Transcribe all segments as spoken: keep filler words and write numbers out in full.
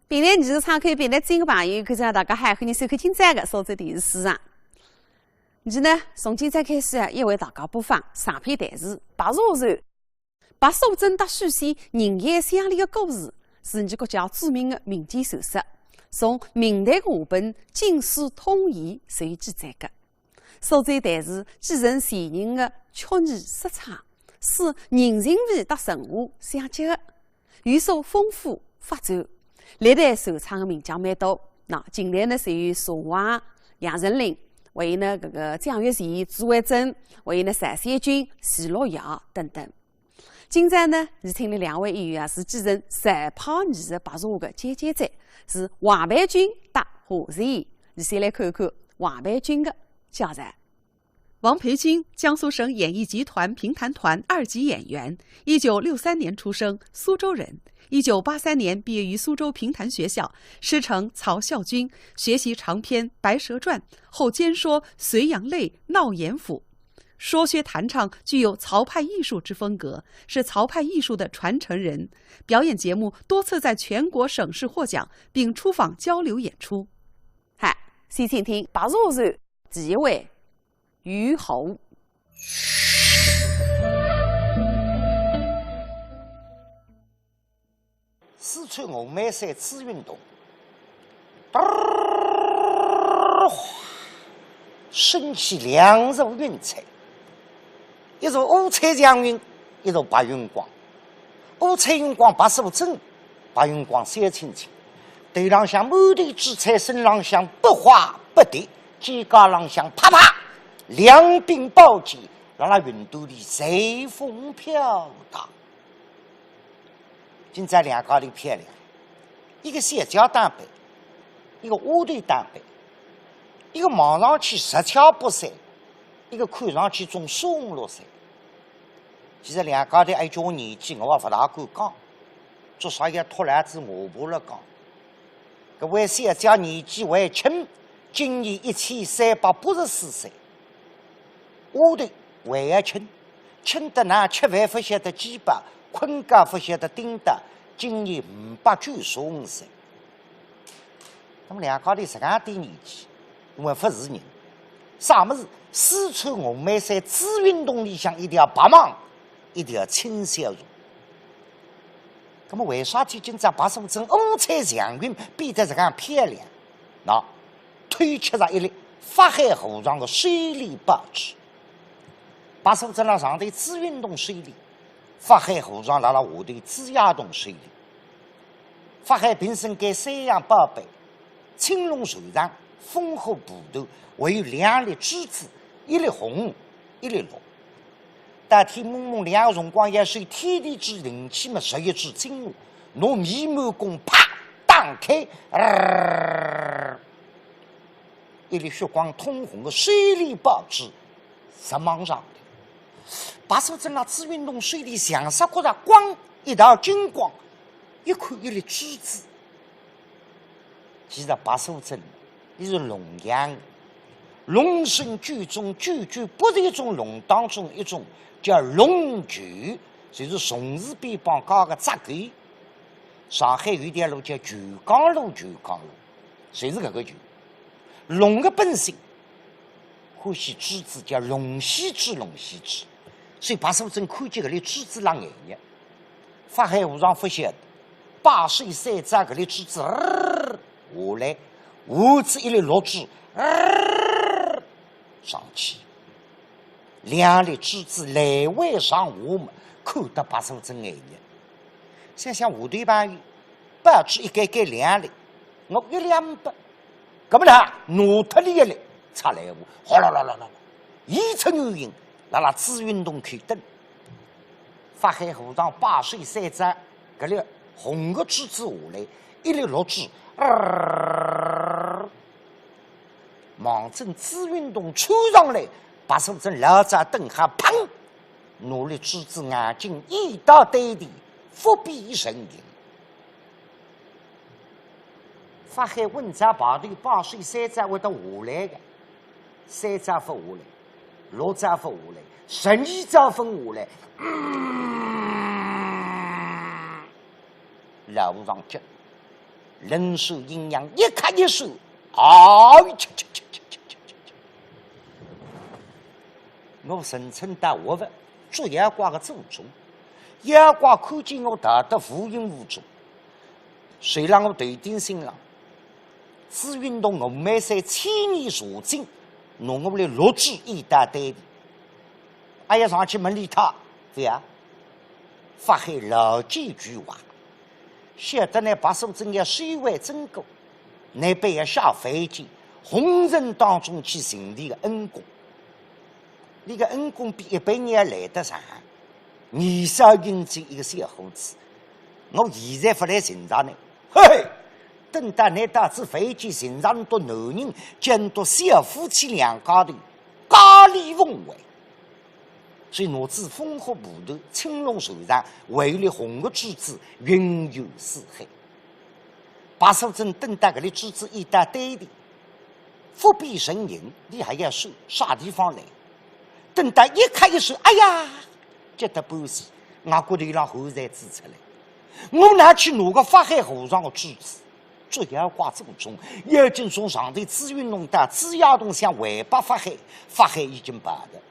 评弹艺术窗口，评弹之音个朋友，观众大家好，欢迎收看今朝个苏州电视书场。现在呢，从今朝开始啊，要为大家播放长篇弹词《白蛇传》。白素贞搭许仙人妖相恋个故事，是我国家著名个民间传说，从明代个话本《金书通义》是有记载个。 苏州弹词继承前人个曲艺色彩，使人情味搭神话相结合，有所丰富发展。历代传唱个名家蛮多，那近来呢，就有佘旺、杨丞琳，还有呢，搿个蒋月泉、朱慧珍，还有呢，单小军、徐乐瑶等等。 今朝呢，有请了两位演员啊，是继承曹派艺术白蛇传个佼佼者，是王培君搭夏瑞。伲先来看看王培君个介绍。王培君，江苏省演艺集团评弹团二级演员，一九六三年出生，苏州人。一九八三年毕业于苏州评弹学校，师承曹啸君，学习长篇《白蛇传》，后兼说《隋炀泪》《闹严府》。 说学弹唱具有曹派艺术之风格，是曹派艺术的传承人。表演节目多次在全国省市获奖，并出访交流演出。好，先请听《白蛇传》第一回，游湖。 四川峨眉山紫云洞，嘚儿哗，升起两座云彩，一座五彩祥云，一座白云光。五彩云光白素贞，白云光小青青，头浪向满头珠彩，身浪向百花百蝶，肩胛浪向啪啪两柄宝剑，辣辣云端里随风飘荡。 今朝两家头漂亮，一个小姐打扮，一个丫头打扮，一个望上去十七八岁，一个看上去总四五六岁。其实两家头还叫年纪，我也勿大敢讲，至少要托牢仔下巴了讲。搿位小姐年纪还轻，今年一千三百八十四岁。 丫头还要轻，轻得㑚吃饭勿晓得饥饱，困觉勿晓得叮当，今年五百九十五岁。那么两家头实梗点年纪，因为勿是人，啥物事？四川峨眉山紫云洞里向一条白蟒，一条青霄龙。 那么为啥体今朝白素贞五彩祥云变得实梗漂亮？喏，推敲着一粒法海和尚个手里宝珠。白素贞辣上头紫云洞手里，法海和尚辣辣下头紫霞洞手里。法海平生搿三样宝贝，青龙传人、风火蒲团，还有两粒珠子，一粒红，一粒绿。 到天蒙蒙亮个辰光，要收天地之灵气么，十一支金乌，拿弥满弓啪打开，呃，一粒血光通红个水里宝珠，直望上头。白素贞辣紫云洞水里像煞觉着光，一道金光，一看一粒珠子。 其实白素贞，伊是龙样，龙生九种，九九八十一种龙当中一种叫龙岫，就是崇寺边旁街个只狗。上海有一条路叫九江路，九江路，就是搿个九。龙个本性，欢喜珠子，叫龙喜珠，龙喜珠。所以白素贞看见搿粒珠子辣眼热。 法海和尚勿晓得，拜师三载，搿粒珠子，呃，下来，下仔一粒绿珠，呃，上去。两粒珠子来回上下么，看得白素贞眼热。想想下头朋友，宝珠一间间两粒，我一粒呒不，搿么呢，拿脱伊一粒，出来话，哗啦啦啦啦，现出原形，辣辣紫云洞口等。 法海和尚拜师三载，搿粒红个珠子下来，一粒绿珠，呃，望准紫云洞穿上来，白素贞老早等好，砰，拿粒珠子硬劲一道对地，伏笔成形。法海问：啥排头拜师三载会得下来个？三载勿下来， 六载勿下来，十二载勿下来，嗯，老和尚急。冷手阴阳一看一手，哎，去去去去去去去去！我陈村大我勿捉妖怪个祖宗，妖怪看见我逃得无影无踪，谁让我头顶心浪，紫云洞我梅山千年坐镇，弄我来落注一大堆的。哎呀，上去问俚搭，对呀，法海老奸巨猾，晓得呢白素贞要收回真功，乃必要下凡间，红尘当中去寻俚个恩公。俚个恩公比一般人要来得长，年少英俊一个小伙子，我现在勿来寻着呢，嘿嘿，等到乃到仔凡间寻着俚笃男人，将笃笃小夫妻两家头，家里奉还。所以拿仔烽火蒲团，青龙寿长，为了红个珠子，云游四海。白素贞等到搿粒珠子一到堆里，腹背受刑，俚还要说啥地方来？等到一看一说，哎呀，急得半死，额角头浪汗侪滋出来。我哪去拿个法海和尚个珠子？捉妖怪祖宗，要紧从上头紫云弄到紫雲洞想回拨法海，法海已经跑了。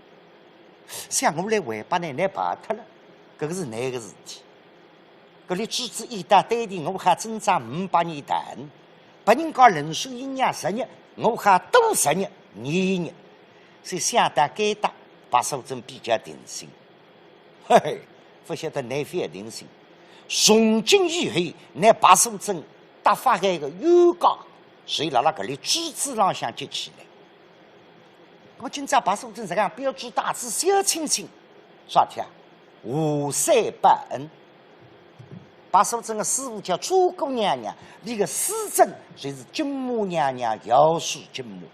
想我来回拨呢，乃跑脱了，搿个是难个事体。搿粒珠子一到堆里，我还挣扎五百年头，拨人家冷水阴阳十日，我还多十日，廿日。所以想到该搭，白素贞比较定心。嘿嘿，勿晓得乃勿定心。从今以后，乃白素贞搭法海个冤家，就辣辣搿粒珠子浪向结起来。那么今朝白素贞实梗标致带仔小青青，啥体啊？ 下山报恩。白素贞个师父叫朱姑娘娘，俚个师尊就是金母娘娘，姚氏金母。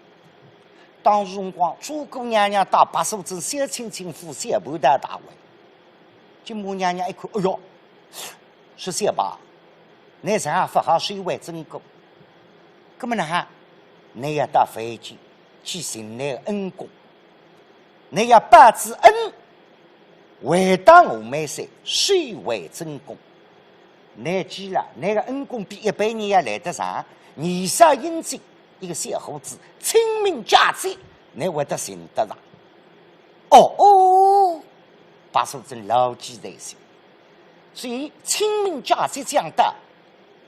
当时辰光，朱姑娘娘带白素贞小青青赴小蟠桃大会，金母娘娘一看，哎哟，说小白，倷实梗勿好收回真功，葛末哪哼？倷要到凡间去寻倷个恩公， 倷要报仔恩，回到我梅山，收回真功。倷记牢，倷个恩公比一般人要来得长，年少英俊，一个小伙子，清明佳节，倷会得寻得着。哦哦，白素贞牢记在心。所以清明佳节将到，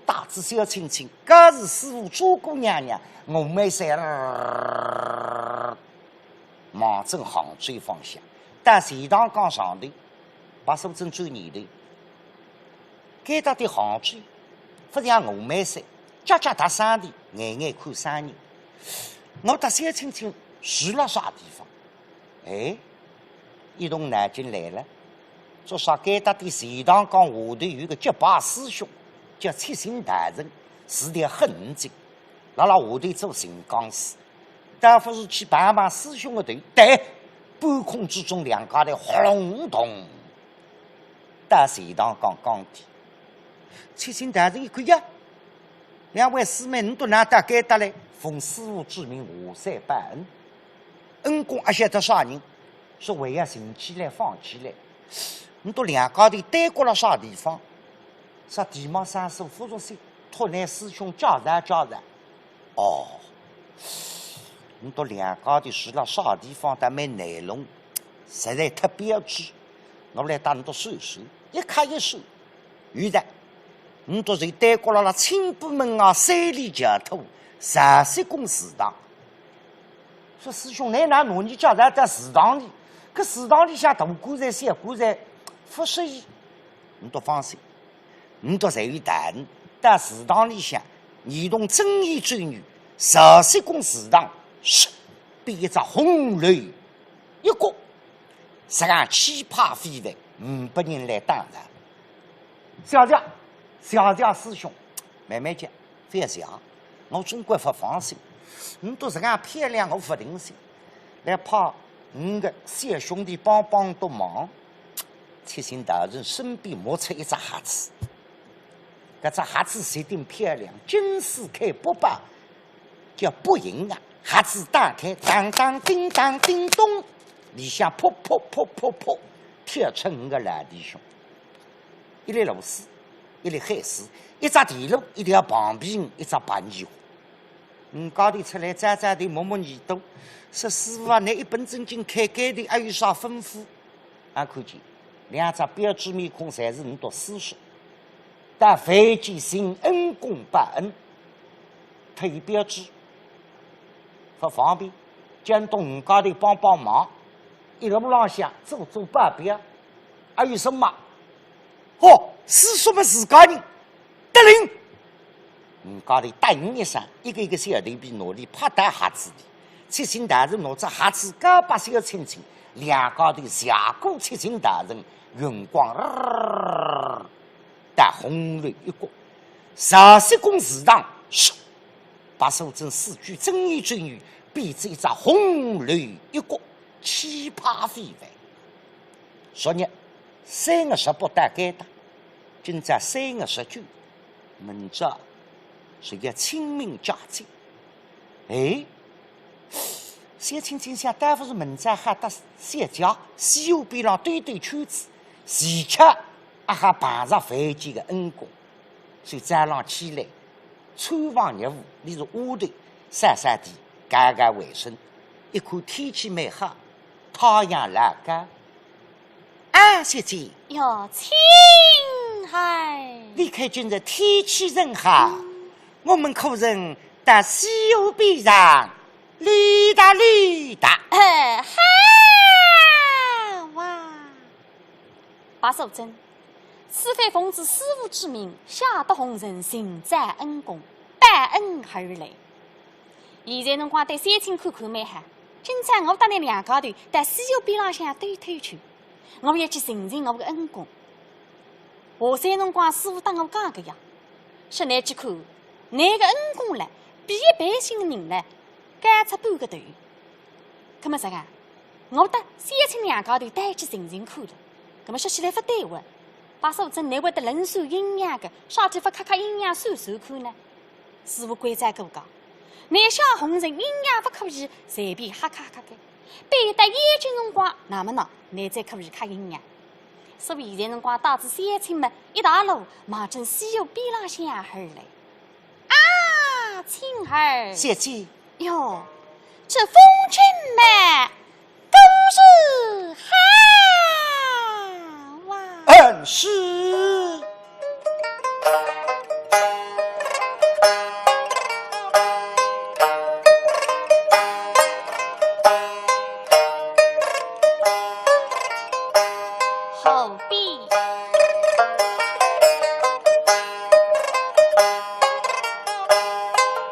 带仔小青青，告辞师父、朱姑娘娘，我梅山望准杭州方向，到钱塘江上头，白素贞转念头，该搭点杭州，勿像我梅山，脚脚踏生地，眼眼看生人。我搭小青青住辣啥地方？ 哎，一动脑筋来了，做啥该搭点钱塘江下头有个结拜师兄，叫七星大人，是条狠劲，辣辣下头做寻江师，倒勿如去碰碰师兄个头。对，半空之中两家头轰隆咚，到钱塘江江底。七星大人一看呀，两位师妹，倷笃哪到该搭来？奉师父之命下山报恩。 恩公阿晓得啥人，说还要寻起来放起来。倷笃两家头对过了啥地方？啥地方上所勿熟悉，托倷师兄介绍介绍。哦，倷笃两家头住了啥地方，倒蛮难弄，实在忒标致。我来搭倷笃说说，一看一说， 有的，倷笃就对过了辣清波门外三里桥头赵石公祠堂。说师兄，倷哪拿伲介绍到祠堂里？搿祠堂里向大棺材、小棺材勿适意。倷笃放心，倷笃随意谈，到祠堂里向，移动正言咒语，赵石公祠堂，是，比一只红楼 一角，实梗气派非凡，呒拨人来打扰。谢谢，谢谢师兄，慢慢叫，覅谢，我总归勿放心。倷笃实梗漂亮，我勿定心，来派倷个小兄弟帮帮倷忙。七星大人身边摸出一只盒子，搿只盒子设定漂亮，金丝开薄包， 叫薄银啊，盒子打开，当当叮当叮咚，里向噗噗噗噗噗，跳出五个老弟兄。一粒螺丝，一粒海水，一只田螺，一条棒皮鱼，一只白泥虾。五家头出来，早早地摸摸耳朵，说：“师傅啊，倷一本正经开间头，阿有啥吩咐？”啊，看见两只标致面孔，侪是倷读书人，到凡间寻恩公报恩，推标致，勿方便，叫倷五家头帮帮忙，一路浪向做做保镖，还有什么？哦，师叔么自家人，得令。五家头答应一声，一个一个小头皮拿里拍到盒子里，七星大人拿只盒子交拨小青青，两家头谢过七星大人，云光，呃，到红楼一角，十四公祠堂，咻，白素贞四句真言咒语，变出一只红楼一角，气派非凡。昨日三月十八到该搭，今朝三月十九，明朝是要清明佳节。哎，小青青想，倒勿是明朝好搭小姐西湖边浪兜兜圈子，恰巧也好碰着凡间个恩公。所以早浪起来，穿房入户，俚是丫头，煞煞地，搿个卫生，一看天气蛮好，太阳老高。啊，小姐。哟，青儿。你看今日天气真好，嗯。我们可曾到西湖边上溜达溜达？哎，好啊。白素贞，此番奉仔师父之命，下得红尘寻找恩公，报恩而来。现在辰光对小青看看蛮好，今朝我搭倷两家头到西湖边浪向兜兜圈，我要去寻寻我个恩公。下山辰光师父搭我讲个呀，说倷去看，倷个恩公唻，比一般性个人唻， 高出半个头。葛末啥个？我搭小青两家头带去寻寻看了。葛末说起来勿对哇，白素贞倷会得能算阴阳个，啥体勿刻刻阴阳算算看呢？师父关照过讲，倷下红尘阴阳勿可以随便瞎刻刻个，必得要紧辰光，葛末喏，倷才可以刻阴阳。所以现在辰光带仔小青么一道路，望准西湖边浪向而来。 啊，青儿。小姐。哟，这风景嘛，更是好啊。嗯，是。好比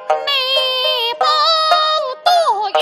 梅花倒影。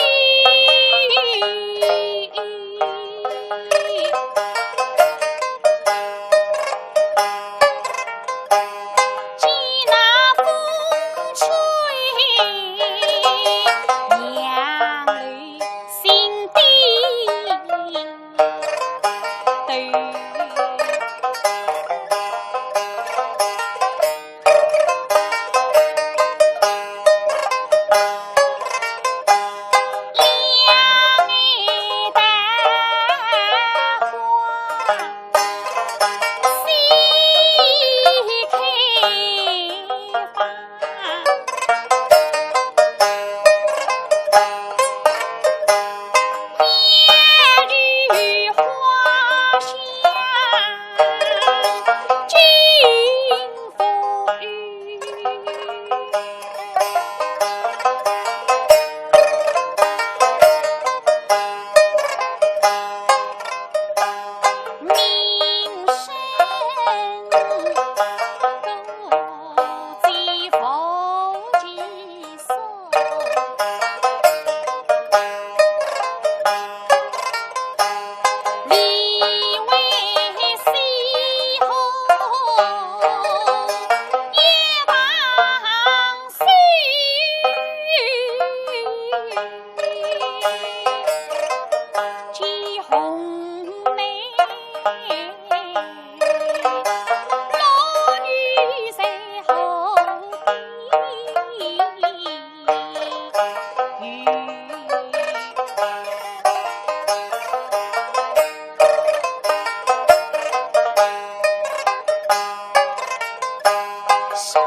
双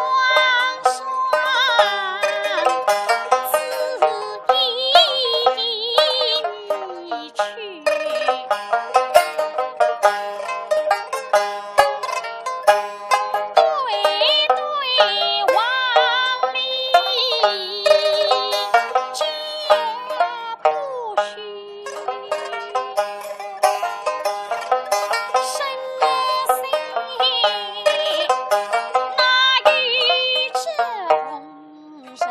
双自己去。对对王林家不许。 生死哪有这种人？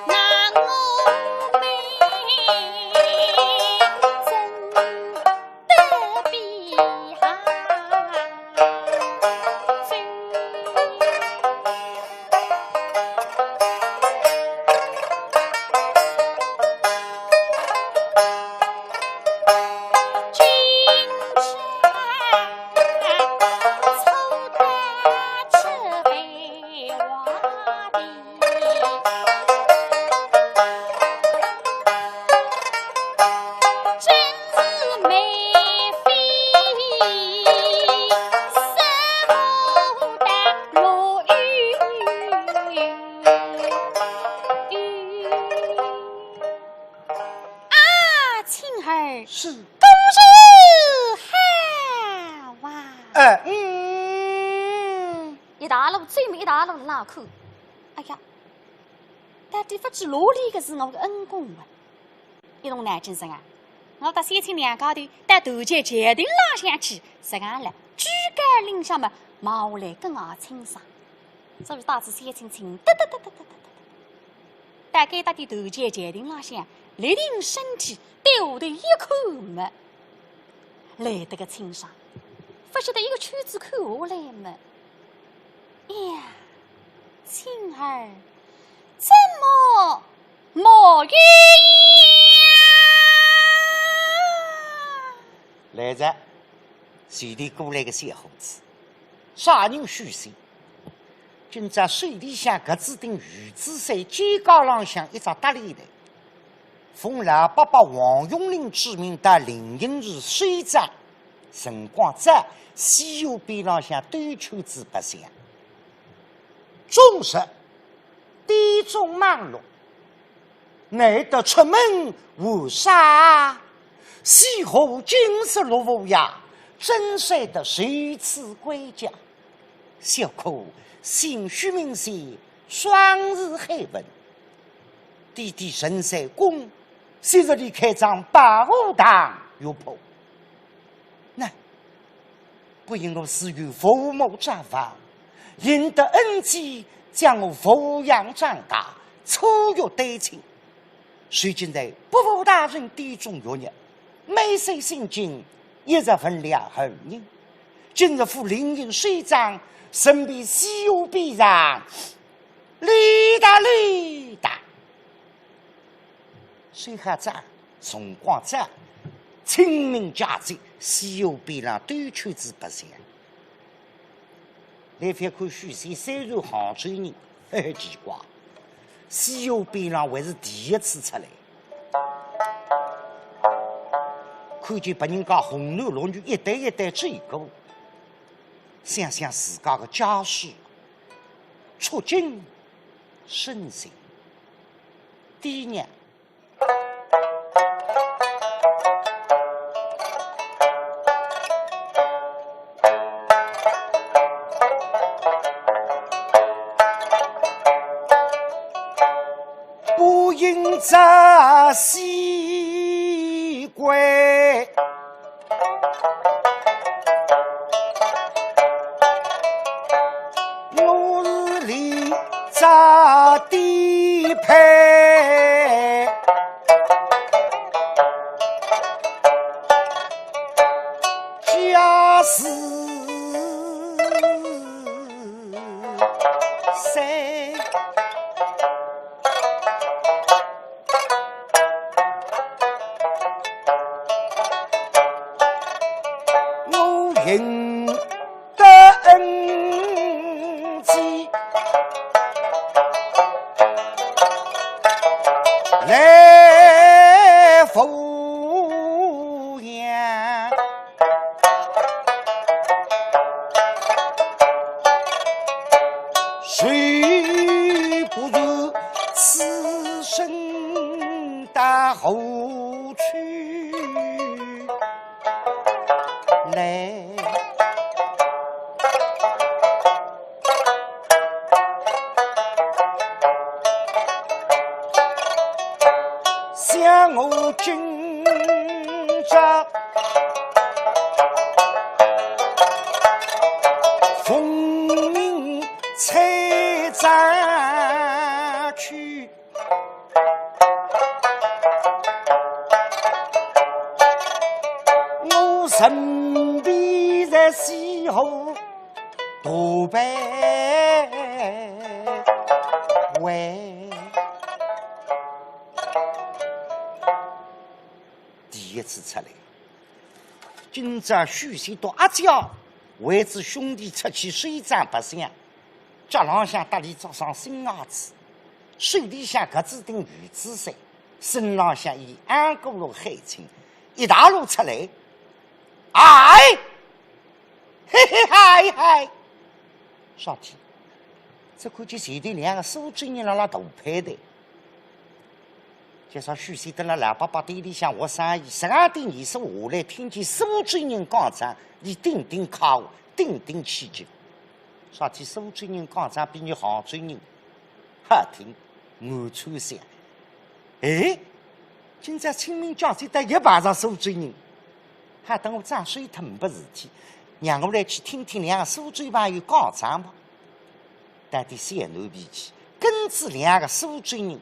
那我们怎 得比哈。今朝抽得这位皇帝。 真是眉飞色舞的罗玉。啊，青儿，是。公事好啊。哎。嗯，一大路追么一大路拉口。哎呀， 到底勿知哪里个是我个恩公啊？一动脑筋实梗，我搭小青两家头到团结桥亭浪向去，实梗了，举高翎相么，望下来更加清爽。所以带仔小青青，哒哒哒哒哒哒哒哒，大概到底团结桥亭浪向，立定身体，对下头一看么，来得个清爽，勿晓得一个圈子看下来么， 呀，青儿，怎么没有呀？来哉，前头过来个小伙子，啥人？许仙。今朝手里向搿只顶鱼子伞，肩胛浪向一只搭链袋， 奉老伯伯王永林之命到灵隐寺收账，辰光早，西湖边浪向兜圈子白相。众人店中忙碌，难得出门玩耍，西湖景色落无涯，怎舍得如此归家？ 小可姓许名谢，双字海文。爹爹陈三公昔日里开张保和堂药铺。那，不因我死于父母账房，幸得恩姐将我抚养长大，初育丹青。如今在伯父大人店中学艺，每岁薪金一十文两银。 今日赴灵隐收账，顺便西湖边浪溜达溜达。收好账，辰光早，清明佳节，西湖边浪兜圈子白相。来翻看许仙，虽然杭州人，嘿嘿，奇怪，西湖边浪还是第一次出来。 看见别人家红男绿女一对一对走过，想想自家个家世，触景生情。爹娘， 不应早西归，我是离早的配。 家事谁？我应得恩姐来抚养。来，想我今朝奉命采萍去。 我身边在西湖大摆位。第一次出来，今朝许仙到阿姐，为仔兄弟出去收一张白相，脚浪向搭俚着双新鞋子，手里向搿只顶鱼子衫，身浪向一暗过绿海青，一大路出来， 哎，嘿嘿嗨嗨，啥体？只看见前头两个苏州人辣辣大排队。就说许仙蹲辣老伯伯店里向学生意，十二点二十下来，听见苏州人讲唱，俚顶顶开胃，顶顶起劲。啥体？苏州人讲唱比伲杭州人 好听，我吹响。哎，今朝清明佳节倒又碰着苏州人，好，等我装水脱没事体，让我来去听听两个苏州朋友讲唱吧。带点小奴婢去，跟仔两个苏州人，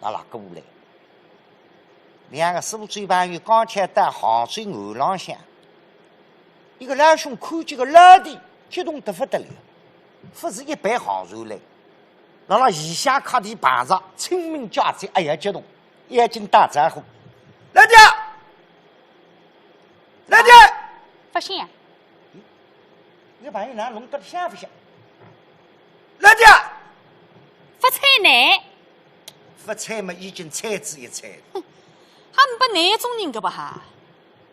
辣辣过来。 两个苏州朋友刚巧到杭州岸浪向，一个老兄看见个老弟，激动得不得了，勿是一般好船来，辣辣移香客地碰着清明佳节，哎呀激动，眼睛打招呼：“老弟，老弟！”勿响。 搿朋友哪弄得响勿响？老弟，勿睬呢？勿睬嘛，已经睬仔一睬。哼，还没拨侬种人个吧哈？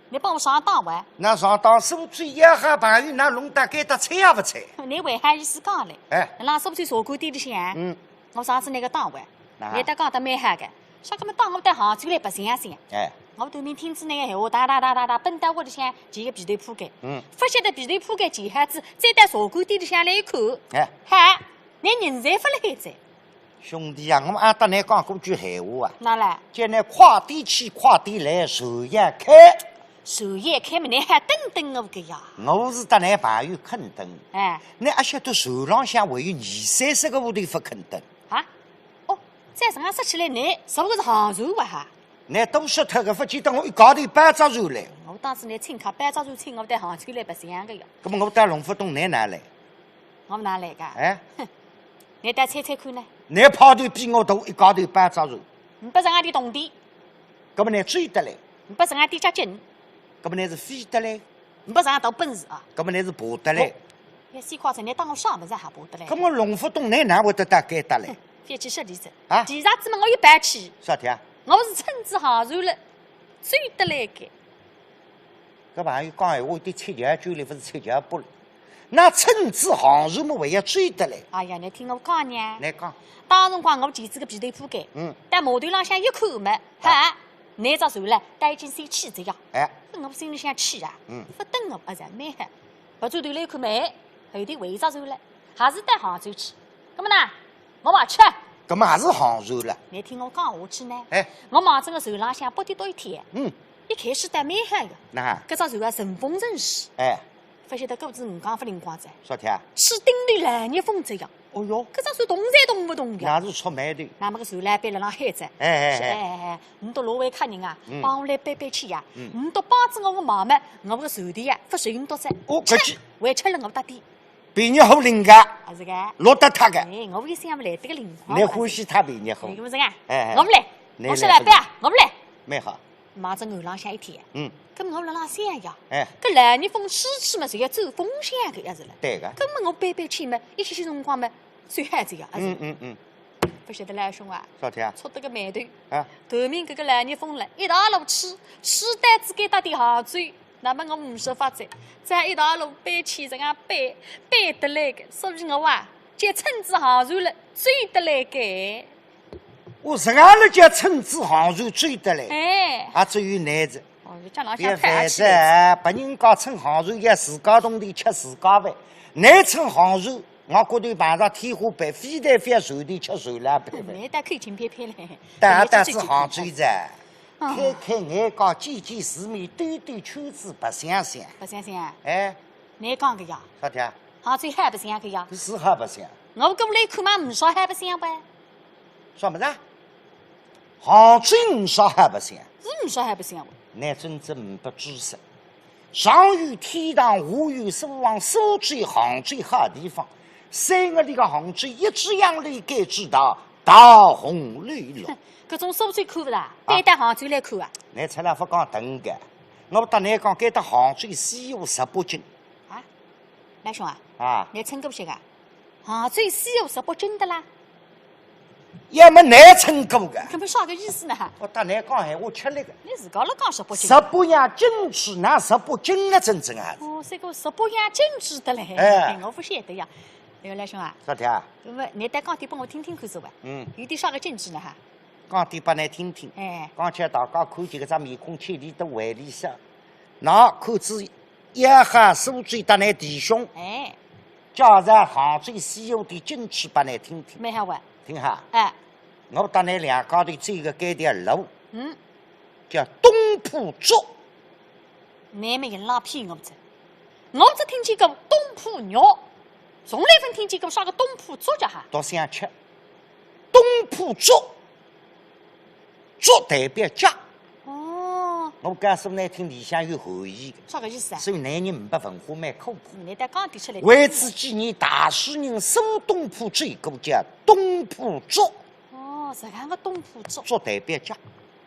侬帮我上当哇？那上当苏州也好朋友，哪弄得该搭睬也勿睬？侬为啥意思讲嘞？哎。辣苏州茶馆店里向，嗯。 我上次拿个当哇，哪？侬搭讲得蛮好个，啥个么当我到杭州来白相相。哎。我对面听仔侬个闲话，哒哒哒哒哒，奔到屋里向，搿个被头铺盖。嗯。勿晓得被头铺盖搿下子，再到茶馆店里向来一看。哎。嗨，侬人侪勿辣海哉。兄弟啊，我阿搭侬讲过句闲话啊。哪啦？叫侬快点去，快点来，船要开。 船要开么，侬还等等我个呀？我是搭侬朋友肯等。哎。侬阿晓得船浪向还有二三十个屋头勿肯等？啊？哦，再实梗说起来，侬是勿是杭州话哈？侬多说脱个，勿见得我一家头包只船来。我当时侬请客包只船请我到杭州来白相个呀。葛么我倒弄勿懂侬哪来？我哪来个？哎？哼，侬再猜猜看呢？侬派头比我大，一家头包只船。侬勿是俺的铜钿？ 葛么侬追得来？勿是俺点脚筋。葛么侬是飞得来？勿是俺大本事啊。葛么侬是爬得来？哦，要死快哉，侬当我啥物事还爬得来？葛么弄勿懂侬哪会得到该搭来？哼，覅去说理哉。啊？为啥子么我有板气？啥体啊？我是乘仔航船了，追得来个。搿朋友讲闲话有点七窍九流，勿是七窍八流。 那乘仔航船么还要追得来？哎呀，侬听我讲呢。侬讲。当辰光我提仔个被头铺盖，嗯。到码头浪向一看么，啊。哈，侬只船了，倒已经先去仔呀。哎。我心里向气啊，嗯。勿等我，啊，人蛮好。勿转头来一看么，后头还有只船了，还是到杭州去。葛么呢，我也去。葛么还是航船了。侬听我讲下去呢。哎。我望仔个船浪向拨跌笃一天，嗯。一开始倒蛮好个，哪？搿只船啊，顺风顺水。哎。 勿晓得搿是我讲勿灵光哉。啥体啊？吹顶头来热风哉呀。哦哟。搿只船动侪动勿动个。那是触霉头。那么个船老板辣浪喊哉。哎哎哎。说，哎哎哎，侬笃老会客人啊，嗯。帮我来搬搬气呀。嗯。侬笃帮仔我个忙嘛，我个船头呀，勿顺笃哉。哦，搿记。还吃了我搭底。便宜好领个。啊，是个。落得脱个。哎，我也想勿来搿个灵光。侬欢喜搿便宜好。哎，搿么是个。哎哎。我勿来。侬来我说老板啊，我勿来。蛮好。 望仔岸浪向一天，嗯。搿么我辣浪想呀，哎。搿来热风吹吹嘛，侪要走风向个样子了。对个。搿么我搬搬气嘛，一歇歇辰光嘛，就好哉呀，啊是。嗯嗯嗯。勿晓得老兄啊，啥体啊？触得个霉头。啊。对面搿个来热风了，一道路吹，吹到仔该搭点杭州，那么我呒说法哉，再一道路搬气，实梗搬，搬得来个，所以我啊，就乘仔航船了，追得来个。 我实梗了叫乘仔航船追得来，哎。也只有侬哉。哦，哦，搿两天太客气了。别烦哉，别人家乘航船要自家铜钿吃自家饭，侬乘航船，我骨头碰着天花板，非得要船钿吃船老板饭。侬倒口气撇撇嘞。但但是杭州哉，啊。开开眼界，见见世面，兜兜圈子，白相相。白相相啊？哎。侬讲个呀？啥体啊？杭州好白相个呀？是好白相。我过来看嘛，没啥好白相啘。啥物事啊？杭州没啥好白相。是没啥好白相啘。侬真正勿知识。 上有天堂，下有苏杭，苏州、杭州好地方。三个里个杭州，一只洋楼盖仔大，大红楼绿。搿种苏州看勿着，啊。带到杭州来看啊。侬出来勿讲等个，我搭侬讲，该搭杭州西湖十八景。啊，老兄啊，啊。侬乘过去个？杭州西湖十八景的啦。 要么侬乘过个。搿么啥个意思呢？我搭侬讲闲话吃力个。侬自家辣讲十八景。十八样景致，哪十八景了真正啊？哦，是个十八样景致的嘞。哎。哎，我勿晓得呀。哎，老兄啊。啥体啊？搿么侬再讲点拨我听听看是伐？嗯。有点啥个景致呢哈？讲点拨侬听听。哎。刚才大家看见搿张面孔千里都回里向，那看仔一下苏州搭侬弟兄。哎。 介绍杭州西湖的景致拨侬听听。蛮好哇。听哈。哎。我搭侬两家头走个搿条路，嗯。叫东坡竹。侬么硬拉骗我勿着。我只听见过东坡肉，从来勿听见过啥个东坡竹家哈。倒想吃。东坡竹。 竹代表家。哦。我告诉侬听，里向有含义个。啥个意思啊？所以男人没文化蛮可怕。侬再讲点出来。为仔纪念大诗人苏东坡这个叫东坡竹。哦，实梗个东坡竹。竹代表家。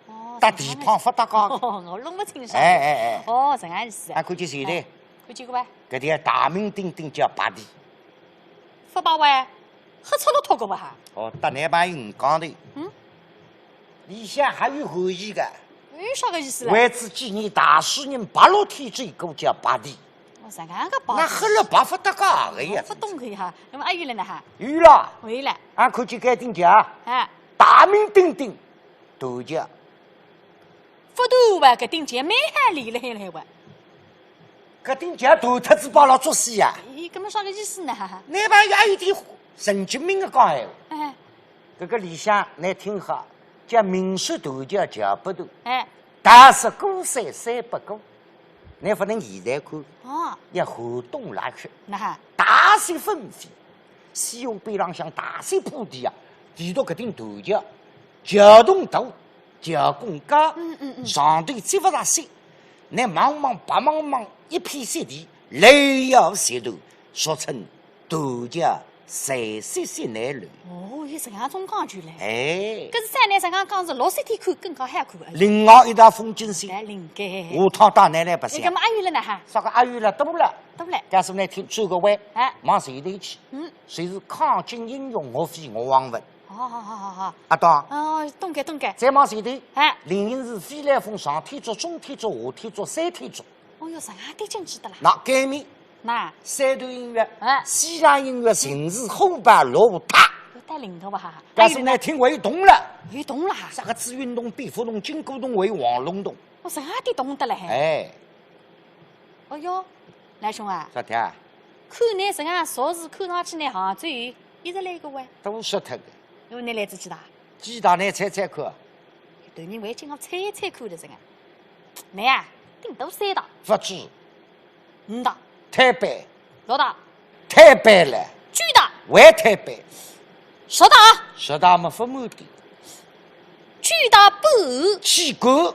哦，搭地方勿搭界个。哦，我弄勿清爽。哎，哎，哎。哦，实梗意思。啊，看见前头。哎，看见过伐？搿条大名鼎鼎叫白堤。勿白哇？ 黑漆落脱个哇哈？哦，搭侬朋友讲个。嗯？里向还有含义个。有啥个意思啦？为仔纪念大诗人白乐天这个叫白堤。哦，实梗个白堤。那黑了白勿搭界个呀。勿懂个呀。那么还有了呢哈？有了。还有了。俺看见该顶桥。哎。大名鼎鼎，断桥。 勿断哇，搿顶桥蛮好立勒海哇。搿顶桥断脱仔，拨伊拉作死呀？咦，搿么啥个意思呢？侬朋友还有点神经病个讲闲话。哎。搿个里向侬听好，叫明说断桥桥不断，哎。但说过山山不过。侬勿能现在看，哦。要寒冬来说。哪哈？大雪纷飞，西湖边浪向大雪铺地啊，唯独搿顶断桥，桥洞大， 桥拱高，嗯，嗯，嗯。上头积勿着雪，乃茫茫白茫茫一片雪地，雷摇雪断，俗称断桥碎雪雪难断。哦，有实梗种讲究嘞。哎。搿是再拿实梗讲是落雪天看更加好看啊。另外一道风景线，哎，灵该。下趟带侬来白相。哎，搿么阿有了呢哈？啥个阿有了？多了。多了。告诉侬听，转个弯，哎。往前头去，嗯。就是抗金英雄岳飞岳王坟。 好好好好好。阿懂？哦，懂个懂个。再往前头，哎。灵隐寺飞来峰上天竺、中天竺、下天竺、三天竺。哦哟，实梗点景致得啦。那该面，那。山头音乐，哎。西洋音乐，形似虎豹落塔。有带领头吧哈。但是呢，还有呢，听为动了。有动了哈。啥个紫云洞、碧浮洞、金鼓洞、为黄龙洞。哦，实梗点动得嘞嘿。哎。哦哟，来兄啊。啥体啊？看侬实梗说是看上去呢，杭州一直来个喂。都说脱个。 因为侬来仔几大？几大侬猜猜看。对，侬还叫我猜猜看的这个。侬啊，顶多三大。勿止。五大。推扳。六大。推扳了。九大。还推扳。十大。十大么勿满点。九大半。几个？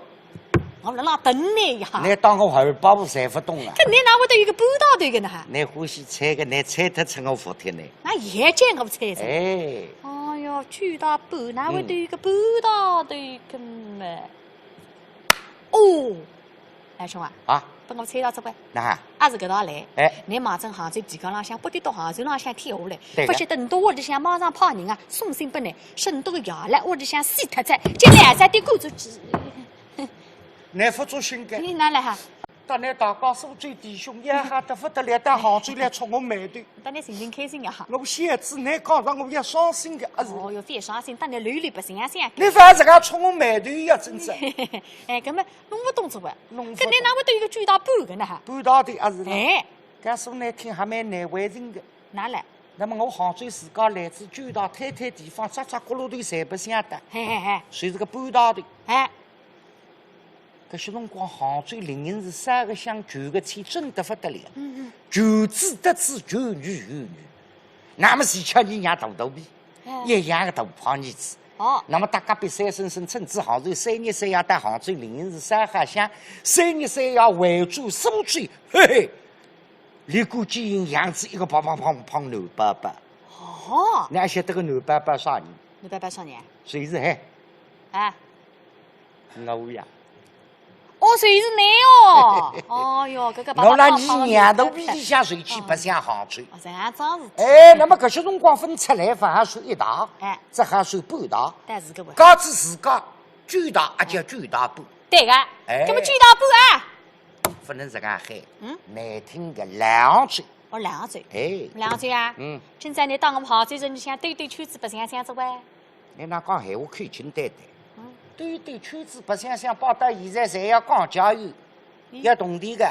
我辣辣等侬呀。侬当我二百五侪勿懂啊？搿侬哪会得有个半大头个呢？侬欢喜猜个，侬猜脱出我服帖呢。那也叫我猜噻。哎。哎哟，九大半，哪会得有个半大头个嘛？嗯。哦，来兄啊，啊？拨我猜到这个。哪？啊是搿道来。哎。侬望准杭州地高浪向，不得到杭州浪向跳下来，对个。勿晓得侬到屋里向马上派人啊，送信拨侬，说侬个爷来屋里向死脱哉，叫侬还是得赶出去。 侬勿作兴个。侬哪来哈？搭倷大家苏州弟兄也好得勿得了，到杭州来触我霉头。搭倷寻寻开心也好。我晓得倷讲着我要伤心个，阿是？哦哟，覅伤心，搭倷累累白相相。倷反而自家触我霉头呀，真是。哎，搿么弄勿懂哉喂。弄勿懂。搿倷哪会得有个九大半个呢哈？半大头阿是啦？哎。告诉倷听，还蛮难为情个。哪来？那么我杭州自家来自九大推推地方，只只角落头侪白相个。嘿嘿嘿。就是个半大头。哎。 搿歇辰光杭州人人是少个像，穷个起，真得勿得了。嗯嗯。穷之得子，穷女有女。那么是像你娘大肚皮，哎。一样个大胖儿子。哦。那么搭隔壁三婶婶趁仔杭州三日三夜到杭州人人是少好相，三日三夜回转苏州，嘿嘿，立竿见影养仔一个胖胖胖胖男宝宝。哦。倷还晓得个男宝宝啥人？男宝宝啥人？谁是嘿？啊？ 我呀。哦，就是倷哦。哦哟，搿个我辣你娘肚皮里向受气白相杭州。哦，搿样子。哎，那么搿歇辰光分出来，勿好算一大，哎。只好算半大。但是搿个假使自家九大，也叫九大半。对个。哎。搿么九大半啊？勿能自家喊，嗯。难听个两嘴。哦，两嘴。哎。两嘴啊？嗯。今朝倷到我们杭州城里向兜兜圈子白相相哉喂。 倷哪讲闲话口轻淡淡？嗯。兜兜圈子白相相，摆到现在侪要讲价哟，嗯。要铜钿个。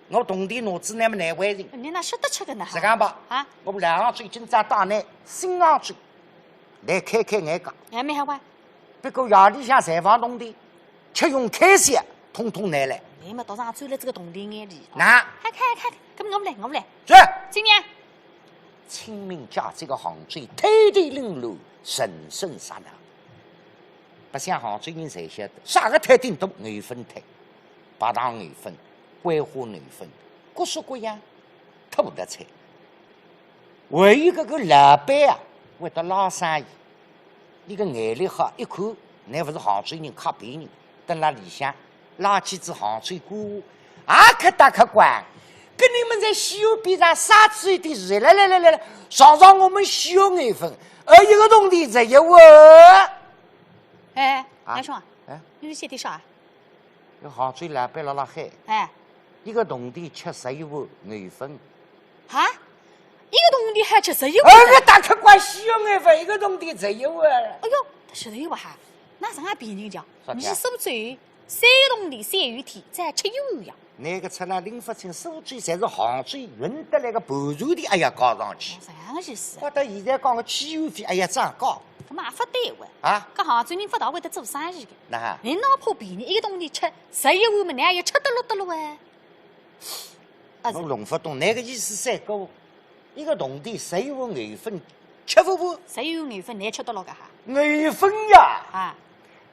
我铜钿拿仔倷么难为情。倷哪说得出个呢？是讲吧？啊？我两杭州今朝带倷新杭州，来开开眼界。哎，蛮好哇。不过夜里向侪放铜钿，吃用开销，统统拿来。倷么倒上钻了这个铜钿眼里。那？看看看，搿么我们来，我们来。是。青年。 清明节节个杭州，推推搿路人生热闹。白相杭州人侪晓得，啥个摊顶多？藕粉摊，白糖藕粉、桂花藕粉，各式各样，土特产。还有搿个老板啊，会得拉生意。 伊个眼力好，一看，倷勿是杭州人，客边人，蹲辣里向拉几只杭州官话，啊，客大客官，跟你们在西湖边上杀猪的人，来来来来来，尝尝我们西湖藕粉，呃，一个铜钿值一文。哎，啊，杨兄啊，哎，你是写的啥？ 有杭州老板辣辣喊，哎。一个铜钿吃十一碗藕粉。哈？一个铜钿还吃十一碗？哎，搿大客官西湖藕粉，一个铜钿值一碗。哎哟，他晓得有吧哈？那是俺便宜的，啥体啊？你是苏州三个铜钿三元钿，再吃一碗呀。那个出来拎勿清，苏州侪是杭州运得来个盘缠钿，哎呀，加上去。哦，这样个意思。我到现在讲个汽油费，哎呀，涨价。搿么也勿对哇。啊？搿杭州人勿大会得做生意个。 那哈。倷哪怕便宜一个铜钿吃十一碗么，倷也吃得落得落哎。啊，是。我弄勿懂，倷个意思是讲，一个铜钿十一碗藕粉吃勿完？十一碗藕粉倷吃得落个哈？藕粉呀，啊。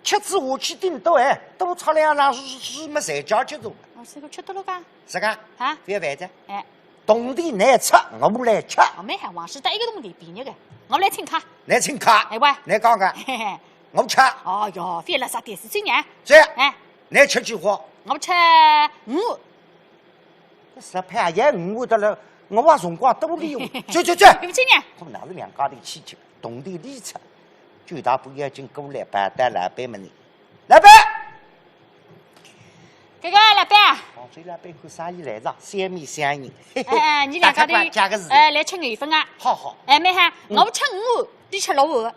吃仔下去顶多哎，多吃两两是是是么，侪叫吃足。哦，是个吃得落个？是个。啊？勿要烦哉。哎。 铜钿倷吃，我来吃。哦，蛮好，横竖得一个铜钿便宜个，我来请客。倷请客？哎喂。倷讲个。嘿嘿。我吃。哦哟，覅了啥点事情呢？是。哎。倷吃几碗？我吃五碗。搿十块也五碗得了，我也辰光多哩哟。去去去。对勿起呢。他们拿着两家头去吃，铜钿里吃，九大半要紧过来，跑到老板门里。 老板！搿个老板啊。哦，这老板看生意来着，笑面相迎。哎，哎，你两家头，大客官，加个字。哎，来吃藕粉啊。好好。哎，蛮好，嗯。我吃五碗，你吃六碗。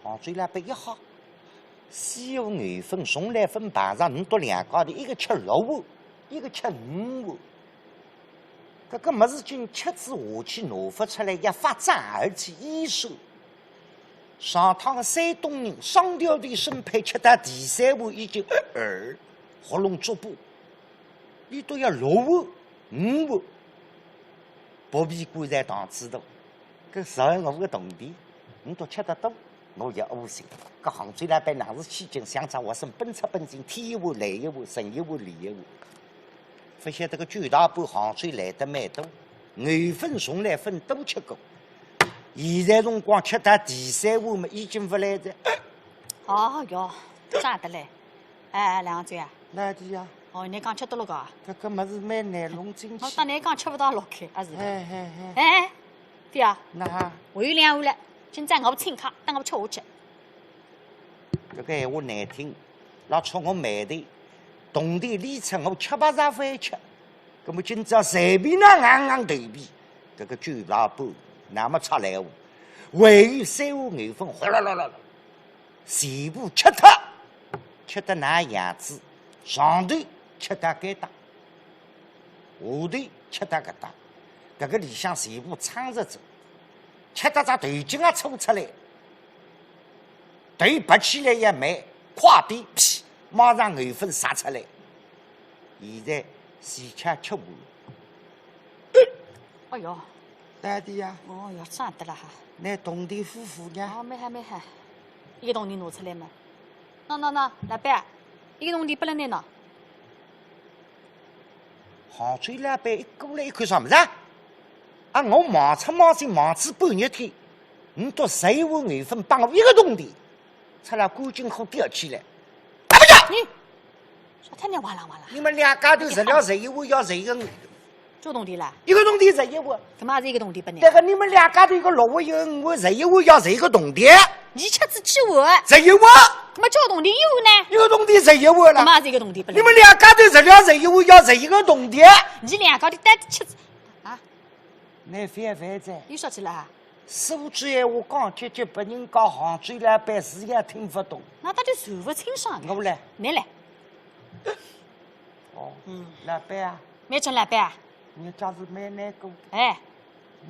哦，这老板一吓，西湖藕粉从来分排场，倷笃两家头，一个吃六碗，一个吃五碗。搿个物事经吃仔下去，拿勿出来，要发胀而且易酸。 上趟个山东人双条腿生胚吃到第三碗已经，呃，喉咙作罢，伊笃要六碗、五碗，薄皮棺材糖子大，搿十二个铜钿，倷笃吃得多，我也窝心。搿杭州老板哪是起劲，想着我是奔出奔进，添一碗来一碗，省一碗利一碗。 勿晓得个九大半杭州来得蛮多，藕粉从来朆多吃过。现在辰光吃到第三碗么，已经勿来哉。哦哟，啥得嘞？哎，哎，梁小姐啊。哪里呀？哦，倷讲吃得落个啊？搿个物事蛮难弄进去。我当倷讲吃勿到落去，啊是的。哎，哎，哎。哎，对啊。哪哈？我有两碗了，今朝我请客，等我吃下去。 搿个闲话难听，老触我霉头。铜钿里出我七八十块吃，葛么今朝随便哪能硬硬头皮，搿个九大半，那么出来哦，还有三碗牛粉，哗啦啦啦啦，全部吃脱，吃得哪样子，上头吃得该搭，下头吃得搿搭，搿个里向全部撑着走，吃得只头颈也抽出来。 头拔起来也慢，快点，噗，马上牛粪撒出来。现在死吃吃完。哎哟，大弟呀，哦哟，赚得了哈。拿铜钿付付呀。哦，没还没还，一个铜钿拿出来嘛。喏喏喏，老板，一个铜钿拨了你喏。杭州老板一过来一看啥物事啊？啊，我忙出忙进忙仔半日天， 你拿十一碗牛粪拨我一个铜钿，出来赶紧货吊起来，打勿着。你，啥天天哇啦哇啦？你们两家头食了十一碗要十一个，九铜钿啦？一个铜钿十一碗。搿么也是一个铜钿拨你？对个，你们两家头一个六碗一个五碗，十一碗要十一个铜钿。你吃仔几碗？十一碗。搿么九铜钿一碗呢？一个铜钿十一碗了。搿么也是一个铜钿拨你？你们两家头食了十一碗要十一个铜钿。你两家头单独吃仔啊？ 拿饭饭哉。又说起来啊？苏州闲话讲结结，拨人家杭州老板自家听勿懂。那他就说勿清爽的。我来。你来。哦，嗯。老板啊。没成老板啊？你家是蛮难过的。哎。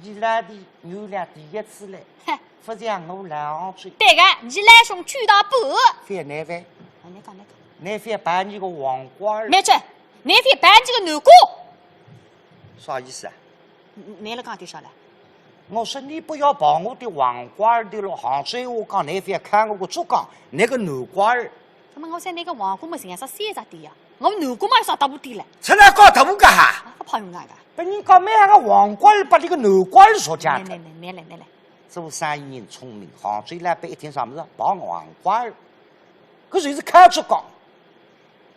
你来的，我来第一次来。嘿。勿像我来杭州。对个，你来上九大半。饭拿饭。啊，你讲，你讲。拿饭摆你个黄瓜儿。没成，拿饭摆你个南瓜。啥意思啊？ 你，你辣讲点啥嘞？我说你不要把我的黄瓜儿的了，杭州话讲，你覅看我个竹杠，那个南瓜儿。那么我说那个黄瓜么，人家是三只的呀，我南瓜嘛，有啥大不的嘞？出来搞大不干哈？啊，不怕用那个？拨人家买个黄瓜儿，把那个南瓜儿说讲脱。来来来来来来，做生意人聪明，杭州老板一听啥么事？把黄瓜儿，搿就是看竹杠。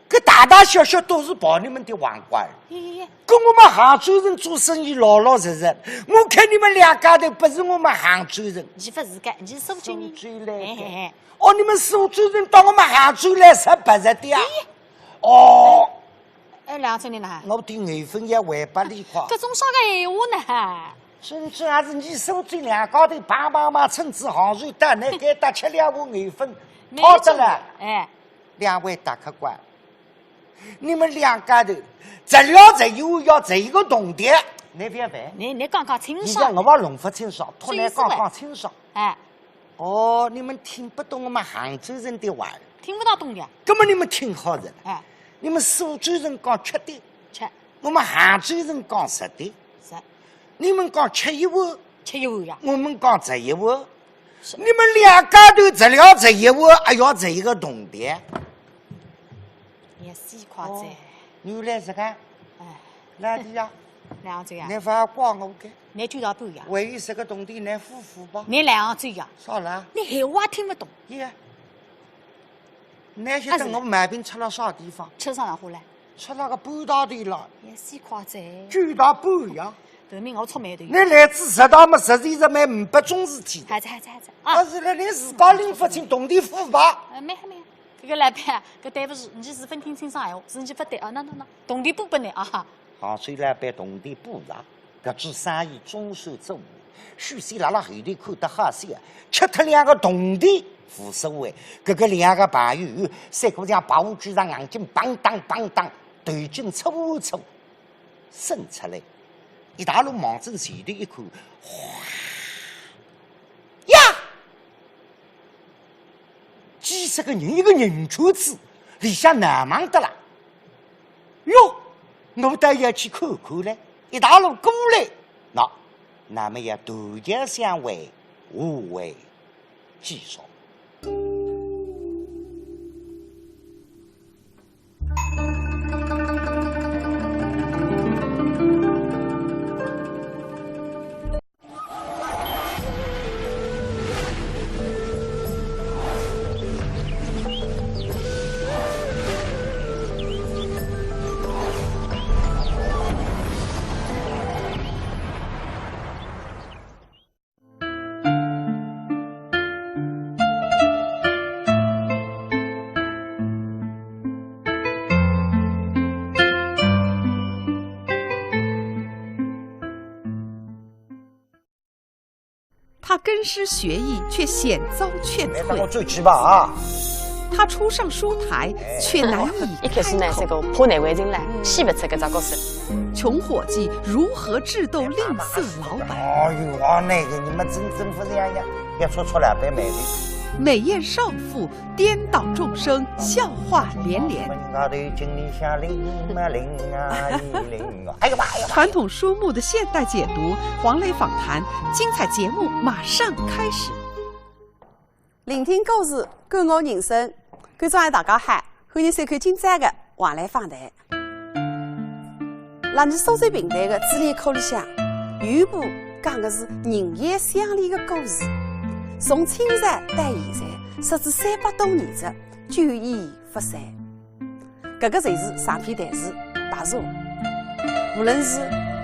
搿大大小小都是把你们的黄瓜儿。咦，跟我们杭州人做生意老老实实，我看你们两家头不是我们杭州人。你不是个，你是苏州人。苏州来的。嘿嘿嘿。哦，你们苏州人到我们杭州来是不是的呀？咦。哦。哎，两千年了哈。我的牛粪也还拨你快。搿种啥个闲话呢？真正还是你苏州两家头帮帮忙，趁仔杭州到㑚该搭吃两碗牛粪，讨得了。哎。 两位大客官，你们两家头，食了十一碗要十一个铜钿，你覅烦。你，你讲讲清爽。现在我也弄勿清爽，托你讲讲清爽。哎。哦，你们听不懂我们杭州人的话儿。听不大懂的。那么你们听好了。哎。你们苏州人讲吃的，吃。我们杭州人讲食的。是。你们讲吃一碗，吃一碗呀。我们讲食一碗。 是。你们两家头食了十一碗，还要十一个铜钿。也是一块哦，子。原来是个。哎。老弟呀，两样子呀。你勿要怪我个。你九大半呀。还有十个铜钿，你付付吧。你两样子呀。啥啦？你闲话听不懂。耶。你晓得我毛病出了啥地方？出啥场化嘞？ 出了个半大头了。也是一块子。九大半呀。头名我出霉的。你来仔十大么，实际上蛮呒不种事体的。还在，还在，还在。啊。但是呢，你自家拎勿清铜钿付吧。呃，没，没。搿个老板，搿对勿住，你是勿听清爽闲话，是你勿对啊，那，那，那，铜钿补拨你啊。杭州老板铜钿补上。 搿只生意总算做完，许仙辣辣后头看得好笑，吃脱两个铜钿无所谓，搿个两个朋友三个像跑车上硬劲砰当砰当，头颈搓搓伸出来，一大路望准前头一看，哗呀！ 几十个人一个人圈子，里向闹忙得啦。哟，我倒要去看看嘞，一大路过来，喏，那么要断桥相会，下回继续。他跟师学艺，却险遭劝退。哎，让我转去吧啊！他初上书台，哎。却难以一开始呢，开口。这个怕难为情了，嗯。戏勿出搿只角色。穷伙计如何智斗吝啬老板？哎呦，啊，那个你们真真不是呀呀，要戳戳两杯美丽。美艳少妇颠倒众生，笑话连连。门外头井里向淋嘛淋啊，一淋啊。哎呦妈，哎呦妈。传统书目的现代解读，黄磊访谈，精彩节目马上开始。聆听故事，感悟人生。观众朋友大家好，欢迎收看今朝的黄磊访谈。辣伲苏州评弹的资料库里向，有一部讲的是人妖相恋的故事，从清朝到现在，说是三百多年哉，久演勿散。 搿个就是长篇弹词《白蛇》。无论是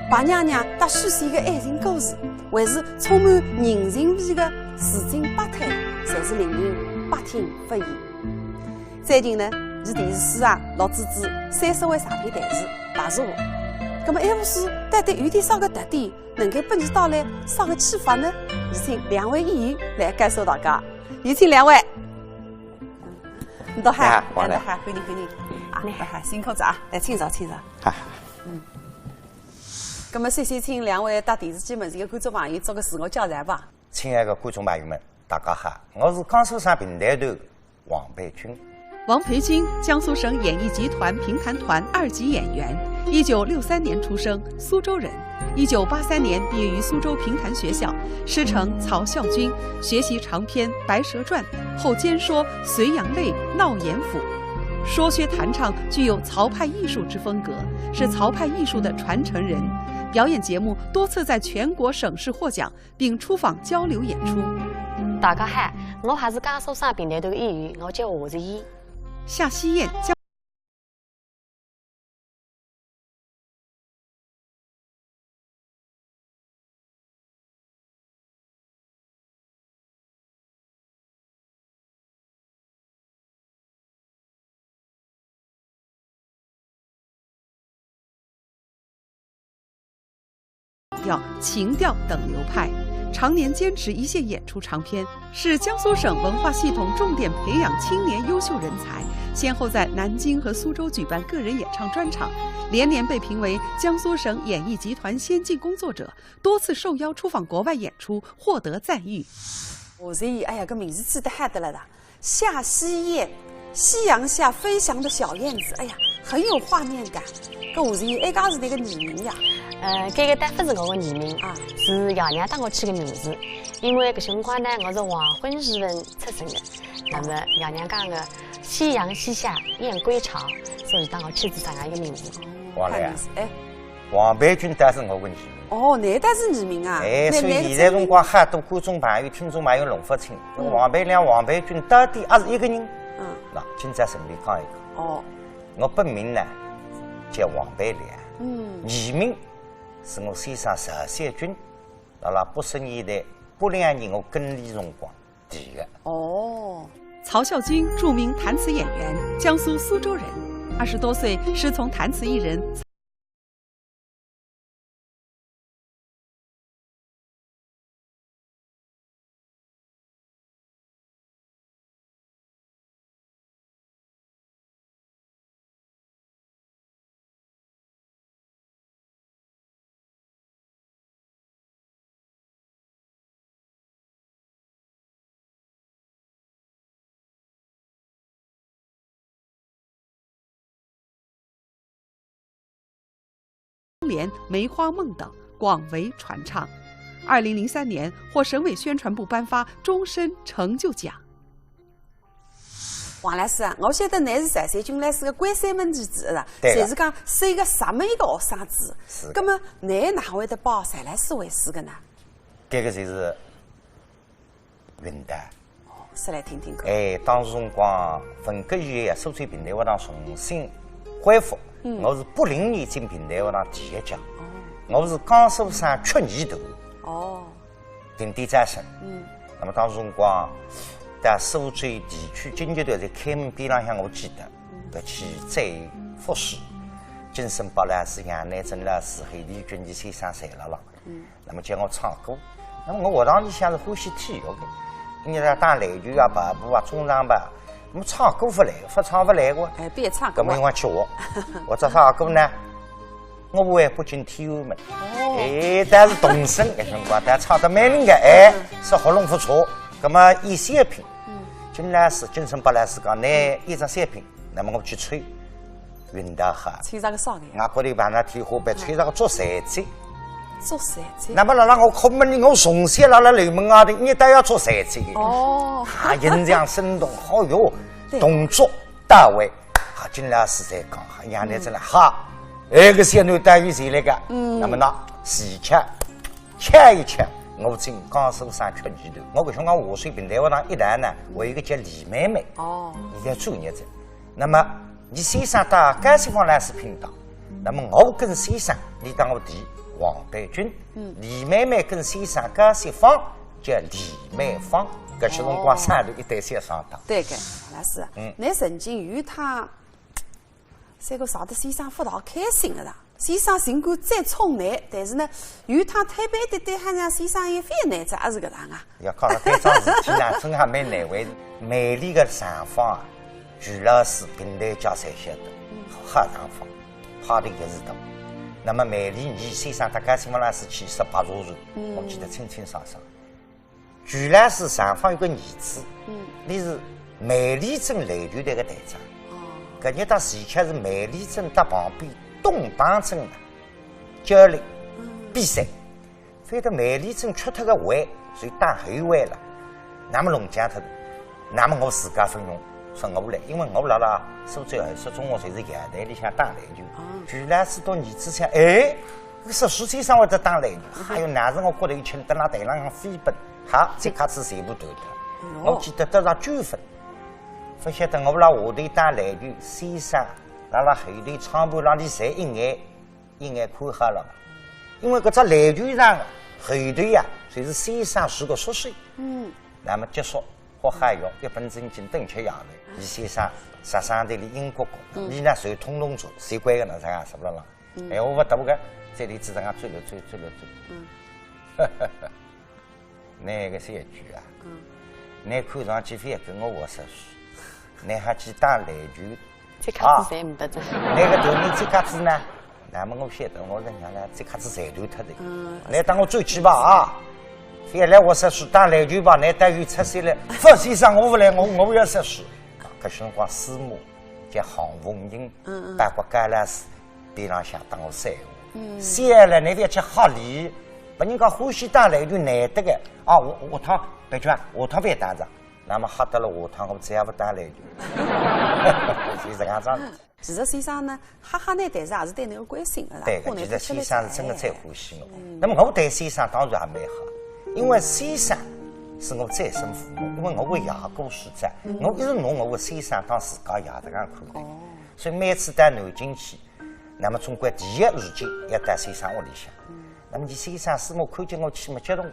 白娘娘搭许仙的爱情故事，还是充满人情味的市井百态，侪是令人百听不厌。最近呢，伲电视书场录制仔三十回长篇弹词《白蛇》。葛末，搿部书到底有点啥个特点，能够拨伲带来啥个启发呢？有请两位演员来介绍大家。有请两位。 你好，你好，王来。你好，欢迎，欢迎。啊，你好，辛苦哉啊！来，请坐，请坐。啊。嗯。葛末，首先请两位搭电视机门前的观众朋友做个自我介绍吧。亲爱的观众朋友们，大家好，我是江苏省评弹团王培军。王培军，江苏省演艺集团评弹团二级演员，一九六三年出生，苏州人。 一九八三年毕业于苏州评弹学校，师承曹啸军，学习长篇《白蛇传》，后兼说《隋炀泪》《闹严府》。说学弹唱具有曹派艺术之风格，是曹派艺术的传承人。表演节目多次在全国省市获奖，并出访交流演出。大家好，我还是江苏省评弹团的演员，我叫夏日嫣。 调、琴调等流派，常年坚持一线演出长篇，是江苏省文化系统重点培养青年优秀人才，先后在南京和苏州举办个人演唱专场，连连被评为江苏省演艺集团先进工作者，多次受邀出访国外演出，获得赞誉。夏日嫣，哎呀，搿名字起得好得了啦！ 夏日嫣，夕阳下飞翔的小燕子，哎呀，很有画面感。搿夏日嫣，埃个是倷个艺名呀？呃，搿个倒勿是我个艺名，啊。是爷娘搭我起个名字。因为搿辰光呢，我是黄昏时分出生的，那么爷娘讲个夕阳西下燕归巢，所以搭我起仔搿样一个名字。王来啊。看名字，哎。 王培军倒是我个艺名。哦，倷倒是艺名啊？哎，所以现在辰光好多观众朋友、听众朋友弄勿清，嗯。王培良、王培军到底阿是一个人？嗯。那今朝顺便讲一讲。哦。我本名呢，叫王培良。嗯。艺名是我先生曹啸军，辣辣八十年代八两年我耕地辰光提的。哦。曹啸军，著名弹词演员，江苏苏州人。二十多岁，师从弹词艺人 联《梅花梦》等，广为传唱。二零零三年获省委宣传部颁发终身成就奖。王老师啊，我晓得倷是曹啸军老师个关山门弟子是吧？对个。就是讲是一个啥么一个学生子？是个。葛么倷哪会得拜曹老师为师个呢？搿个就是 运道。哦，说来听听看。哎，当时辰光，文革以后啊，苏州评弹学堂重新恢复，嗯。我是八零年进评弹学堂第一届，哦。我是江苏省曲艺团，哦。评弹招生。嗯。那么当时辰光，在苏州地区京剧团在开门边浪向，我记得，嗯。要去追复试，金生宝老师、杨乃真老师、海丽君先生侪辣浪。 嗯。那么叫我唱歌，那么我学堂里向是欢喜体育的，因为打篮球啊、跑步啊、中长跑，那么唱歌勿来，勿唱勿来个。哎，别唱歌。那么我去学，我唱啥歌呢？我为北京天安门。哦。哎，但是童声，搿辰光，但唱得蛮灵个，哎，是喉咙勿错。那么演小品，嗯。金老师、金城八老师讲，拿一只小品，那么我去吹。 运道好。吹着个啥个呀？外国头碰着天花板，吹着个竹扇子。竹扇子。那么辣辣我空门里，我从小辣辣楼门外头，一到要竹扇子。哦。啊，印象深动，好哟，对。动作到位。啊，金老师在讲，啊，杨乃真了，嗯。哈，哎，个小囡带有才来个。嗯。那么呢，戏曲，吃一吃，我进江苏省吃几顿。我搿辰光我水平台学堂一带呢，我有一个叫李妹妹。哦。现在专业者。 那么，倪先生搭高雪芳老师拼档，那么我跟先生，倪搭我弟王丹君，嗯。李妹妹跟先生高雪芳，叫李妹芳，搿歇辰光哦。生了一对小双档。对个，老师，嗯。侬曾经有一趟，三个啥的先生勿大开心个啦。 先生尽管再宠侬，但是呢，有一趟推扳一点点，好像先生也勿难哉，阿是搿能啊？要讲到搿桩事体呢，真还蛮难为。美丽的场方啊，徐老师、评弹界侪晓得，嗯。好场方，派头也是大。那么美丽倪先生搭高雪芳老师去吃白茶船，嗯。我记得清清爽爽。 徐老师场方有个儿子，嗯。伊是美丽镇篮球队个队长。哦。搿日到戏曲是美丽镇搭旁边东邦镇个交流，嗯。比赛，反正美丽镇吃脱个位，所以打后卫了。那么弄僵脱了，那么我自家分用，说我来，因为我辣辣苏州后首中学侪是校队里向打篮球。哦。徐老师到儿子想，哎， 搿说书先生会得打篮球，还有那辰光觉得有劲，等辣台浪向飞奔，哈，这下子全部断脱。哎哟。我记得得着九分，勿晓得我辣下头打篮球，先生辣辣后头窗户浪里侪一眼一眼看好了，因为搿只篮球场后头呀，就是先生住个宿舍。嗯。那么结束，喝好药，一本正经等吃夜饭，倪先生杀伤力里英国国，嗯。倪呢随通通做，随关个呢，啥样是勿啦？ 嗯。闲话勿多个，这里只能讲走了走，走了走。嗯。那个小鬼啊，嗯。侬看上去非要跟我学说书，侬还去打篮球，这下子侪没得这。啊，侬个头名这下子呢？那么我晓得，我讲呢，这下子侪断脱的。嗯。侬当我转去吧啊，非要来学说书，打篮球吧，侬等于出息了。勿，先生，我勿来，我，我要说书。搿辰光师母叫杭凤英，嗯，嗯。包括高老师， 边浪向搭我说闲话。嗯。小了，侬覅去吓伊，拨人家欢喜打篮球难得个。啊，我，下趟，别去啊，下趟覅打哉。那么吓得了，下趟我再也勿打篮球。是搿样子。其实先生呢，吓吓呢，但是还是对侬有关心个啦。对个，欢喜侬，其实先生是真个最欢喜我。嗯。那么我对先生当然也蛮好，因为先生是我再生父母，因为我个爷过世哉，嗯。我一直拿我个先生当自家爷搿样看待。哦。所以每次到南京去， 那么总归第一时间要到先生屋里向。嗯。那么倪先生师母看见我去么激动，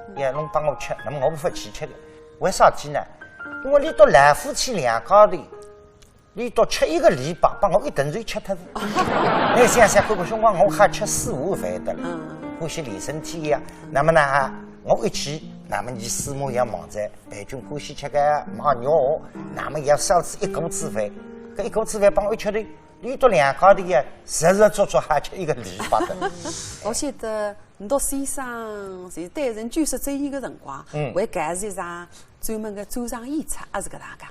嗯。要弄拨我吃，那么我勿去吃个。为啥体呢？因为伊笃老夫妻两家头，伊笃吃一个礼拜，拨我一顿就吃脱了。侬想想看，搿辰光我还吃四五饭的了，嗯。欢喜练身体呀。那么呢，我一去，那么倪师母也忙哉，哎，就欢喜吃个买肉，那么也烧仔一锅子饭，搿一锅子饭拨我一吃头， 伊笃两家头呀，实实足足还吃一个礼拜的。我晓得，侬笃先生是担任九十周年个辰光，嗯。还搞仔一场专门个专场演出，阿是搿能介？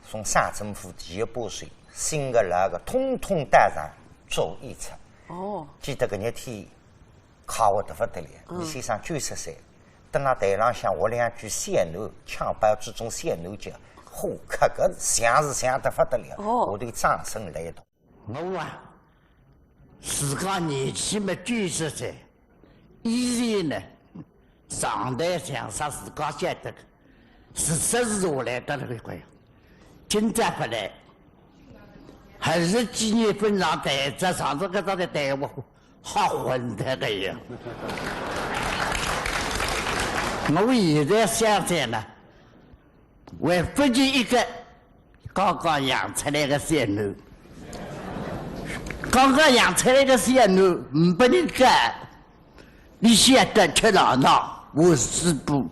从省政府第一把手，新个老个，统统带上做演出。哦。记得搿日天 快活得勿得了。嗯。倪先生九十岁，蹲辣台浪向学两句小囡，腔调之中小囡叫，嚯，搿个像是像得勿得了。哦。下头掌声雷动。我啊，自家年纪嘛九十岁，以前呢，上台相声自家晓得个，是实实下来得了个。 今朝勿来，还是几年份上台，再上这个上台，台我吓昏脱个呀。我现在想想呢，还勿及一个刚刚养出来个小囡，刚刚养出来个小囡，没人教， 你晓得吃哪能？我是不，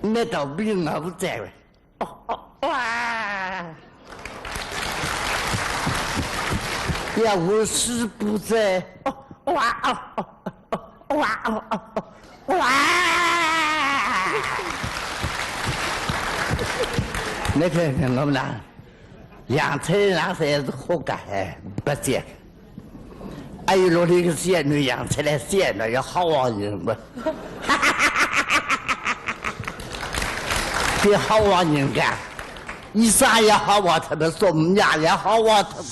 那倒比我不在了。哦，哦，哇！呀，我是不在。哦，哇，哦，哦，哦，哇，哦，哦，哦，哇！那个，我们那，杨春那才是活该，不见。 哎呦，落里个仙女养出来仙女要好王人嘛。比好王人干，医生也好王他们，送人也好王他们。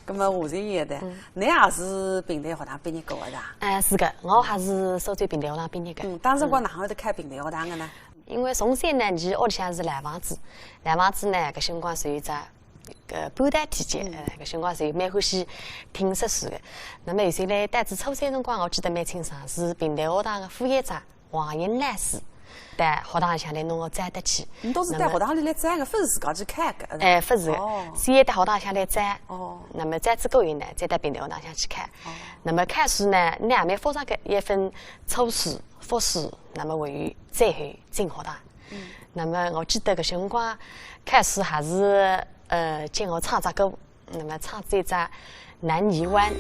那么吴瑞贤的，嗯。你也是评弹学堂毕业过的啊？哎，是的，我还是苏州评弹学堂毕业的。嗯，当时光哪会得开评弹学堂的呢？因为从小呢，伲屋里向是老房子，老房子呢，搿辰光属于只 搿半导体界，嗯。呃，搿辰光是蛮欢喜听说书的。那么后首来，到仔初三辰光，我记得蛮清爽，是评弹学堂的副校长王云老师，到学堂里向来拿我招得去。你都是到学堂里来招的，勿是自家去看的？哎，勿是的，哦。先到学堂里向来招，哦。那么招仔过后呢，再到评弹学堂里向去看。哦。那么考试呢，也蛮复杂的，也分初试、复试，那么还有最后进学堂。嗯。那么我记得搿辰光考试还是 呃，叫我唱只歌，那么唱这只《南泥湾》。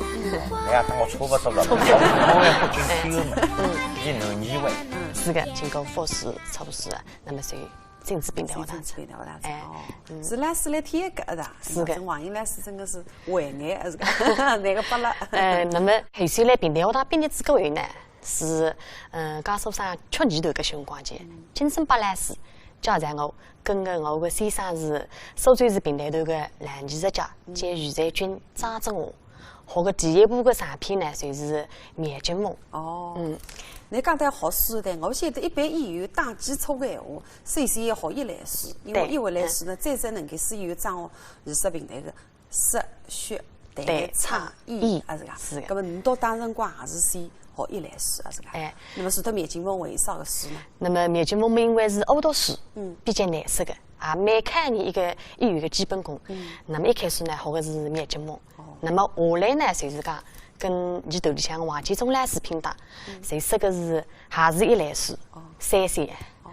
哎呀，跟我差不多了，我也不进去了嘛，嗯。一南泥湾。是的，经过复试、初试啊，那么就进仔评弹学堂。进仔评弹学堂，哎，哦。嗯。是老师来挑个的，是的。王云老师真的是慧眼，是个，那个巴拉。呃，那么后首来评弹学堂毕业仔过后呢， 是，呃，江苏省曲艺团个辰光间，金生八老师叫上我，跟个我个先生是苏州市评弹团个老艺术家，叫余才军、张振华，学个第一部个长篇呢，就是《描金凤》。哦。嗯。你讲到学书的，我晓得一般演员打基础个闲话，首先要学一类书，因为对，一类书呢，嗯。最才能够使有掌握艺术评弹个 说、学、弹、唱、演，啊，是个。是个。那么你到当辰光还是先学一类书，啊，是个。哎。那么除脱《描金凤》还有啥个书呢？那么《描金凤》嘛，因为是恶毒书，嗯。比较难说个，也蛮考验一个演员个基本功。嗯。那么一开始呢，学个是《描金凤》。哦。那么下来呢，就是讲跟伊团里向王建中老师拼档，嗯。侪说个是，还是一类书，哦。三线。哦。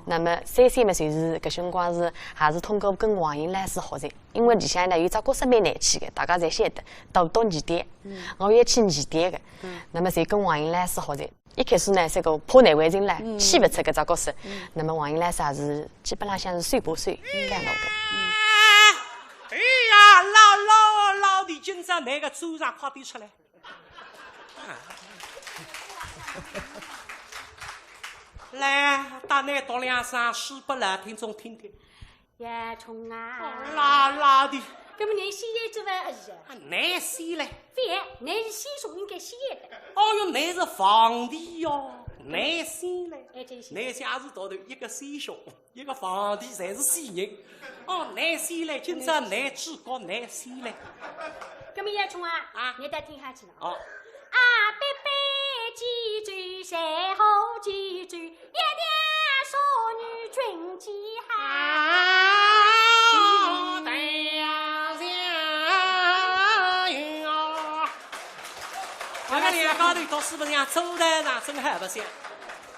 那么三线嘛，就是搿辰光是，还是通过跟王云老师学习。 因为里向呢有只角色蛮难记个，大家侪晓得，都到二店，嗯。我也去二店个。嗯。那么就跟王云老师学习。一开始呢，是个怕难为情了，嗯。去勿出搿只角色。嗯。那么王云老师也是基本浪向是手把手教我个。嗯。哎呀，老老老弟，今朝拿个主场快点出来。来，搭侬读两声书拨老听众听听。 呀，冲啊！哦，啦啦的。搿么侬先来做啊，还是？啊，侬先来。非要，侬是先生，应该先来的。哦哟，侬是皇帝哟，侬先来。哎，真是。侬像是大头一个先生，一个皇帝，侪是死人。哦，侬先来，今朝侬主角，侬先来。搿么要冲啊，啊。侬再听下去了。哦。啊，八杯鸡酒，三壶鸡酒， 一条淑女军旗下。啊，对呀，对呀。搿个两家头读书勿像，做得上真好勿像，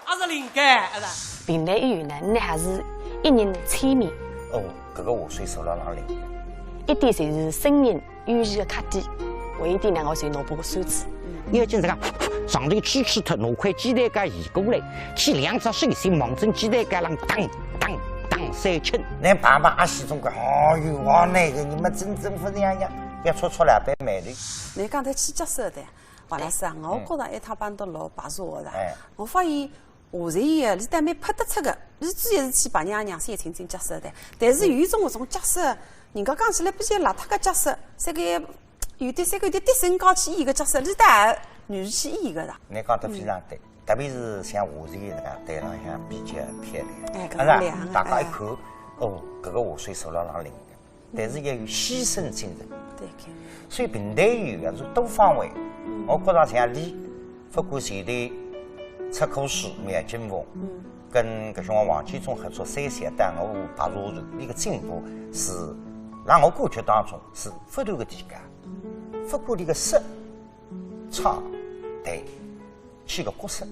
还是灵感，是吧？评弹演员呢，侬还是一人千面。哦，搿个话说说了哪里？一点就是声音 有一个卡点，还有一点呢，我就拿把个扇子。要紧这个，上头吹吹脱，拿块鸡蛋糕移过来，掮两只手心望准鸡蛋糕浪当当当三圈。那爸爸阿喜总归，哦哟，我那个你们真正不是样样，要戳戳两杯美丽。侬讲到起角色的，王老师啊，嗯。我觉着一塌板都老白话的。哎。我发现 吴瑞贤啊，伊倒蛮拍得出个，伊主要是去扮演娘三千金角色的。但是有一种搿种角色，人家讲起来比较邋遢个角色，这个有点这个有点低声高气一个角色，伊倒还愿意去演个啦。侬讲得非常对，特别是像吴瑞贤搿个台浪向比较漂亮，哎，搿个亮啊，大家一看，哎。哦，搿个下水手牢牢灵个。 但是要有牺牲精神。对，肯定。所以评弹演员要是多方位，嗯。我觉着像伊，不管前头出口书、描金凤，嗯。跟搿辰光王建中合作三线，但我白蛇传，伊个进步是让我感觉当中是不断个提高。嗯。不管伊个说、唱、弹，起个角色，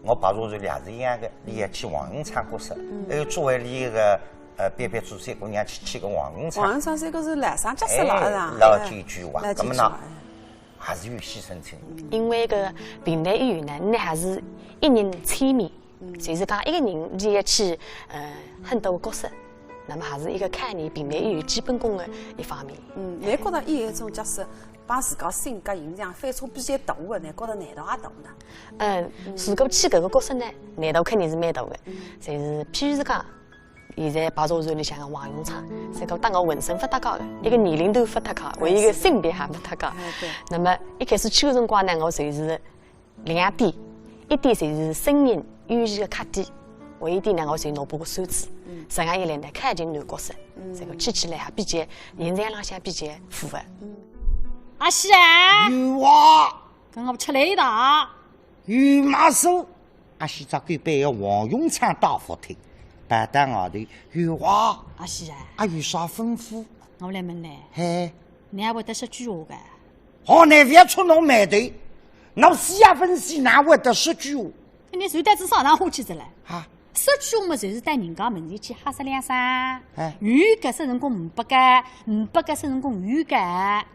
我白蛇传里也是一样的，伊也去王永昌角色，还有作为伊个呃，别别做三姑娘去去个王永昌。王永昌三个是来上角色了，哎，是吧？老奸巨猾。哎，老奸巨猾，葛么呢，哎。还是有牺牲性的。因为搿评弹演员呢，侬还是一人千面，就是讲一个人伊要去呃很多个角色，葛么还是一个考验评弹演员基本功的一方面。嗯，侬觉得演一种角色，帮自家性格形象反差比较大的，侬觉得难度也大呢？嗯，如果去搿个角色呢，难度肯定是蛮大的。就是譬如讲，现在白蛇传里向个王永昌，是个搭我浑身勿搭界的，一个年龄段勿搭界，还有一个性别还勿搭界。哎，对。葛么一开始去个辰光呢，我就是两点，一点就是声音演员个卡点，还有一点呢，我就拿把个扇子，实梗一来呢，靠近男角色，搿个去起来还比较，形象浪向比较符合。阿喜啊，有啊，跟我出来一趟。有马叔，阿喜只管拨个王永昌带勿停，跑到外头，有啊。阿喜啊，啊，有啥吩咐？我来问侬，嘿，侬还会得说鬼话个？ 哦，侬覅触侬霉头，侬死也勿死，哪会得说鬼话？搿侬随带仔啥场化去仔了？啊？说鬼话嘛，就是到人家门前去瞎说两声。哎。有个说辰光呒不个，呒不个说辰光有个，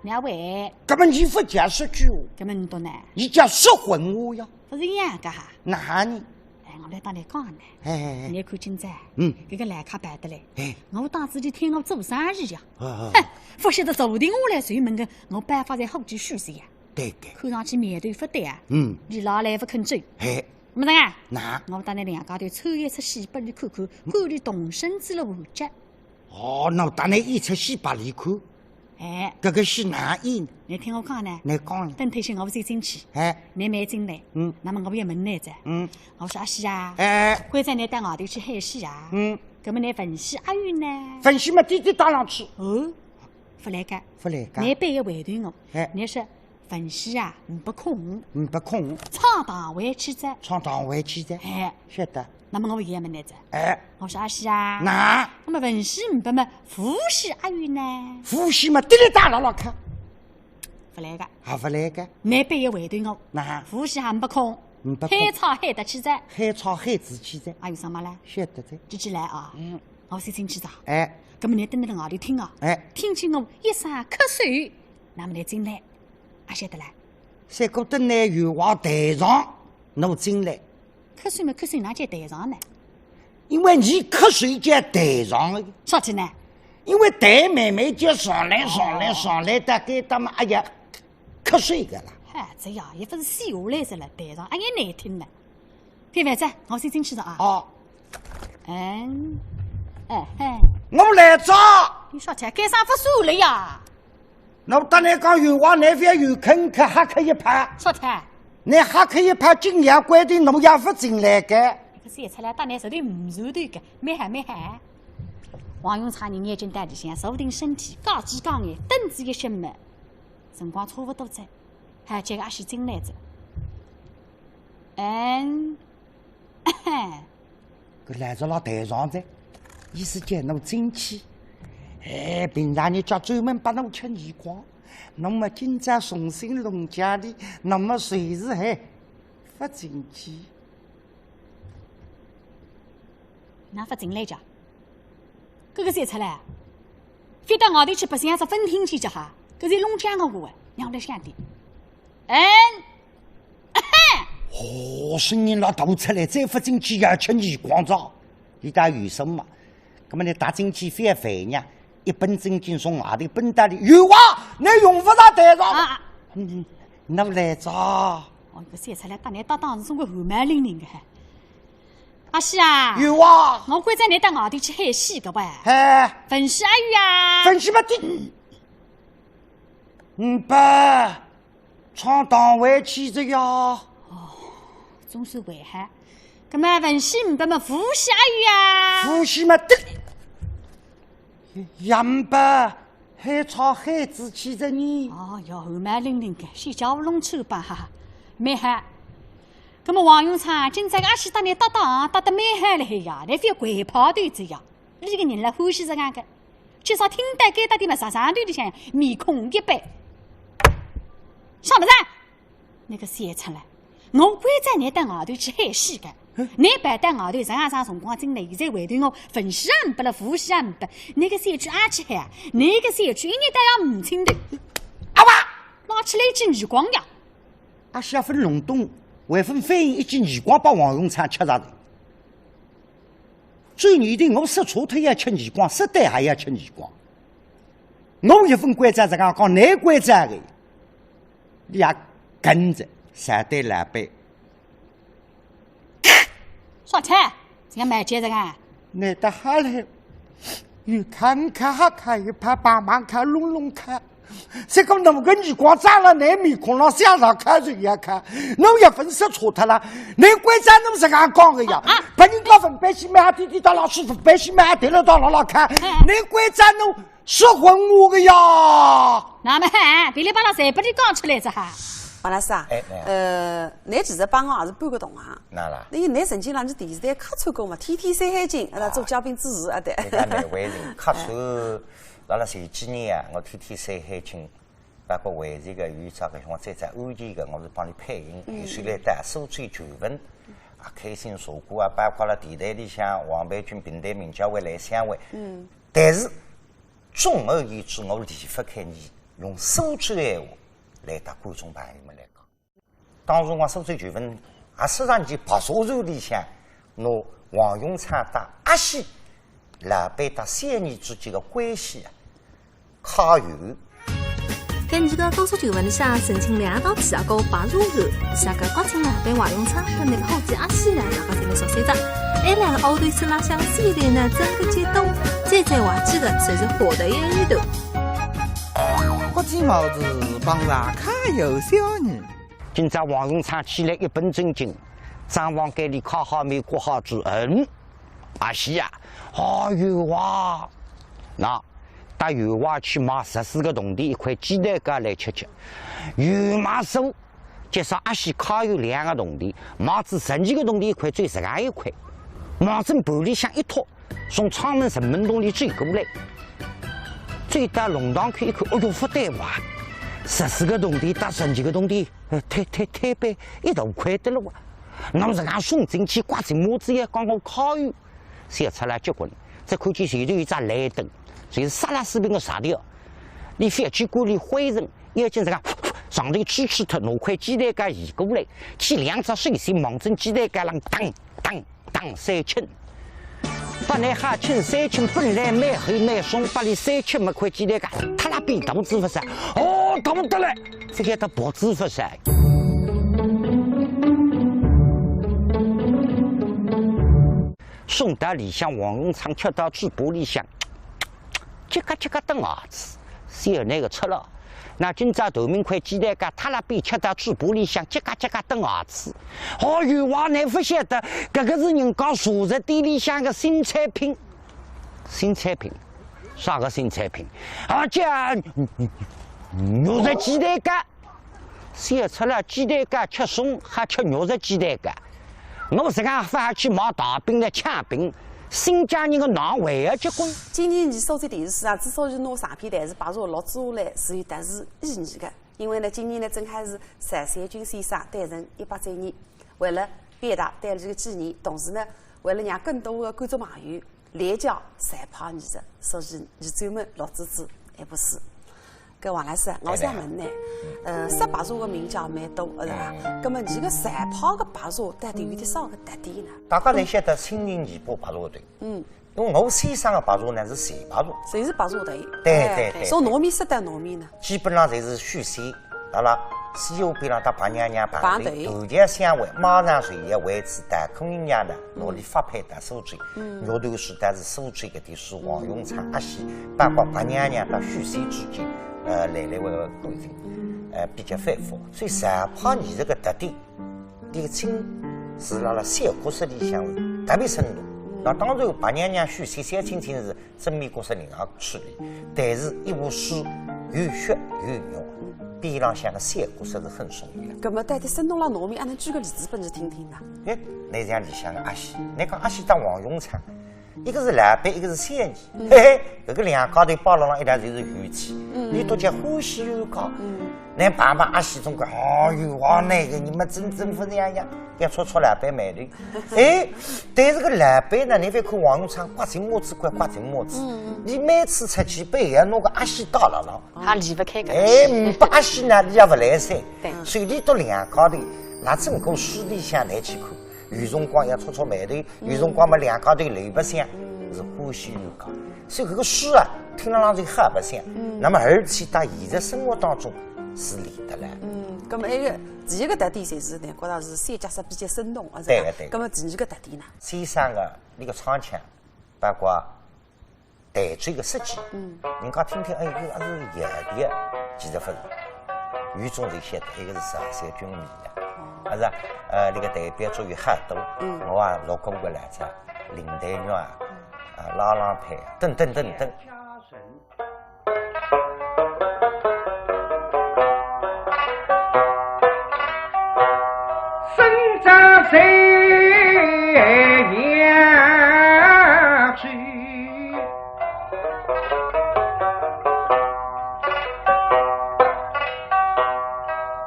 哪会？搿么侬勿叫说鬼话，搿么侬懂呢？侬叫说混话呀。勿是一样个哈？哪能？哎，我来搭侬讲呢。哎哎哎。侬看今朝，嗯。搿个来客摆得来，哎。我当仔伊请我做生意呀。啊啊。哼，勿晓得坐定下来，随门个，我办法侪好几许岁呀。 对个。看上去苗头勿对啊。嗯。伊老来勿肯走。嘿。没得啊？哪？我搭侬两家头凑一出戏拨伊看看，看伊动身子了无脚。哦，我搭侬一出戏拨伊看。哎。搿个戏哪演？侬听我讲呢。侬讲。等脱歇我再进去。哎。侬慢进来。嗯。葛么我要问侬哉。嗯。我说阿喜啊，哎。关照侬到外头去喊戏啊。嗯。葛么侬文喜阿玉呢？文喜嘛，天天到浪去。哦，勿来个。勿来个。侬拨伊回头我。哎。侬说 文喜啊，呒不空。呒不空。唱堂会去哉。唱堂会去哉。哎。晓得。葛么我也问侬哉。哎。我说阿喜啊，哪？葛么文喜呒不么，无锡阿玉呢？无锡嘛，得来打牢牢看。勿来个。啊，勿来个。侬拨伊回头我。哪？无锡还呒不空。呒不空。喊唱喊得去哉。喊唱喊仔去哉。还有啥么啦？晓得哉。继续来啊。嗯。我先进去哉。哎。葛么侬等辣外头听啊。哎。听见我一声咳嗽，葛么侬进来。 阿晓得啦。三个等呢，有话台上，侬进来。咳嗽嘛咳嗽，哪叫台上呢？因为侬咳嗽叫台上个。啥体呢？因为台慢慢叫上来，上来，哦。上来，到该搭嘛，哎呀，咳嗽个啦。嗨，这样也勿是死下来是了，台上，哎呀，难听了。 别别哉，我先进去哉啊。哦。嗯，哎嘿。我来哉。侬说忒该啥勿算了呀？我搭侬讲有话，侬覅有吭，可吓哧一拍。说忒。侬吓哧一拍，今夜关灯侬也勿进来个。搿是一出来搭侬绝对勿算对个，蛮好蛮好。王永昌人眼睛带里向，坐定身体，高举高眼，凳子一掀么，辰光差勿多哉。 还叫个阿喜进来哉。嗯，搿来哉辣台上哉，意思叫侬进去。哎，平常日脚专门拨侬吃耳光，那么今朝重新弄僵的，那么随时还勿进去。 哪勿进来家？搿个是出来啊？非到外头去白相只分厅去家哈？搿是弄僵个我，让我来想点。嗯，哦，声音老大出来，再勿进去要吃耳光哉。伊搭有声嘛？葛么侬踏进去覅烦呀，一本正经从外头奔到里，有话，侬用勿着台上。啊，嗯，侬来哉。哦，搿是出来搭侬搭档是总归汗毛凛凛个。 阿喜啊，有啊。我关照侬到外头去喊戏个哇。哎。文喜阿玉啊。文喜嘛的，嗯，不，唱堂会去哉呀。哦，总算会好。葛么文喜呒不么无锡阿玉啊。无锡嘛的，也呒不，喊唱喊仔去哉呢。哦哟，汗毛凛凛个，戏叫勿弄出吧哈，蛮好。 葛么王永昌，今朝个阿喜搭侬搭档搭得蛮好了嘿呀，侬覅鬼跑脱哉呀。伊个人了欢喜实梗个，今朝听到该搭点么，上上头里向面孔一板。啥物事啊？那个小出来，我关照倷到外头去喊戏个，倷别到外头上啊上辰光进来，现在回头我文戏也呒不了，武戏也呒不，倷个小鬼阿去喊啊，倷个小鬼一日到夜呒清头。阿爸，拉出来一记耳光呀！阿是要分弄懂，还分反应一记耳光把王永昌吃着的。最年头我说错脱也吃耳光，说对也要吃耳光。我一分关照实梗讲，倷关照个， 伊也跟着，啥对老板。啥菜？这个蛮尖这个。倷倒好嘞，有看看好看，有怕帮忙看弄弄看。这个弄个耳光长了，倷面孔上想上看就要看，侬也分说错脱了，倷关照侬实梗讲个呀，啊啊。别人家分班戏蛮好，天天到老师分班戏蛮好，对了到老老看，哎。倷关照侬 说昏我个呀！那么，噼里啪啦侪拨倷讲出来哉哈。王老师啊，哎，哎。呃，倷其实帮我也是半个同行。哪啦？因为倷曾经辣倷电视台客串过嘛，天天山海经，阿拉做嘉宾主持啊，对。你看哪位人客串，辣辣前几年啊，我天天山海经，包括为这个有一只搿辰光最早安全个，我是帮伊配音，嗯。后首来到苏州求文，啊，开心茶馆啊，包括了电台里向王培君评弹名家会来相会。嗯。但是 总而言之，我离勿开伊用苏州闲话来搭观众朋友们来讲。当时我苏州求文，也是让伊白蛇传里向，拿王永昌搭阿喜，老板搭三儿之间个关系啊，揩油。 该二个高速求文里向曾经两道皮鞋高白蛇传，像个国清老板王永昌跟那个伙计阿喜呢，大家侪蛮熟悉的。还两个后头村浪向小队呢，争个激动，最最滑稽的就是火的烟雨头。国清帽子帮上看有小人。今朝王永昌起来一本正经，账房间里揩好面，刮好嘴，嗯，阿喜呀，哦哟哇，那 到员外去买十四个铜钿一块鸡蛋糕来吃吃。员外说，介绍阿喜揩油两个铜钿，买仔十二个铜钿一块，最实梗一块。望仔盘里向一托，从阊门城门洞里走过来。走到弄堂口一看，哦哟，勿对哇，十四个铜钿搭十二个铜钿，呃，推推推扳一大块得了哇。那么实梗送进去，挂进帽子也讲我揩油。 小赤佬结棍，只看见前头有只蓝灯，就是沙拉水平个斜条。伊覅去管伊灰尘，要紧实梗上头吹吹脱，拿块鸡蛋糕移过来，搿两只手心望准鸡蛋糕浪当当当三揿。本来好揿三揿，本来蛮厚蛮松，拨伊三揿么块鸡蛋糕，塌拉比肚子勿上，哦，大得来，这个他脖子勿上。 送到里向，王永昌吃到嘴巴里向，叽嘎叽嘎淰牙齿，小囡个出了。那今朝头名块鸡蛋糕，塌拉比吃到嘴巴里向，叽嘎叽嘎淰牙齿。哦哟，员外，倷勿晓得，搿个是人家茶食店里向个新产品。新产品？啥个新产品？啊，叫肉食鸡蛋糕。 小赤佬鸡蛋糕吃松，还吃肉食鸡蛋糕。我实梗勿好去买大饼来抢饼，新疆人个脑还要结棍。今年二十世纪电视史上之所以拿长篇弹词白蛇传录制下来，是有特殊意义个。因为呢，今年呢，正好是单善君先生诞辰一百周年，为了表达对伊个纪念，同时呢，为了让更多个观众朋友 了解潮牌艺术，所以伊专门录制仔一部书。搿王老师，我想问呢，呃，说白蛇个名叫蛮多，是伐？嗯。葛末伊个潮牌个白蛇到底有点啥个特点呢？大家侪晓得青云二八白蛇团。嗯。因为我先生个白蛇呢是谁白蛇。谁是白蛇团？对，哎，对，对，从糯米说到糯米呢？基本上侪是许仙，辣辣西湖边浪搭白娘娘排队，排队。团结相会，马上随后为仔大孔雀娘娘，拿伊发配到苏州。 嗯。肉头书，但是苏州搿点书，王永昌、阿喜，包括白娘娘到许仙之间，呃，来来回回过程，呃，比较繁复。所以潮牌艺术个特点，伊个精是辣辣小角色里向特别生动。那当然，白娘娘、许仙小青青是正面角色另外处理，但是一部书有血有肉，边浪向个小角色是很重要的。葛末到底生动了糯米，阿能举个例子拨阿拉听听呢？哎，倷像里向个阿喜，倷讲阿喜搭王永昌，一个是老板，一个是小伲。嗯。嘿嘿，搿个两家头摆辣浪一道就是怨气。嗯。俚笃叫欢喜冤家。嗯。倷碰碰阿喜总归，哦哟，我那个，你们真真不是呀呀，要戳戳老板眉头。哎，但是搿老板呢，倷覅看王永昌刮进帽子，刮刮进帽子。嗯。俚每次出去，背后要拿个阿喜带牢牢。 也离勿开搿个。哎，呒拨阿喜呢，俚也勿来三。对。所以俚笃两家头，拿整个书里向来去看，有辰光要戳戳眉头，有辰光嘛两家头来白相，是欢喜冤家。所以搿个书啊，听了浪就好白相。嗯。那么而且到现实生活当中是连得来。嗯，葛末埃个第一个特点就是呢，觉着是三角色比较生动，啊，是吧？对个，对个。葛末第二个特点呢？先生个那个唱腔，包括 弹奏个设计，嗯。人家听听，哎，搿个是夜店，其实勿是，有种是歇台，一个是上山军迷呀，哦。还是，呃，那个代表作有很多，嗯。我啊，老公个来着，林黛玉啊，嗯。啊，拉郎配啊，等等等等。 生长在扬州，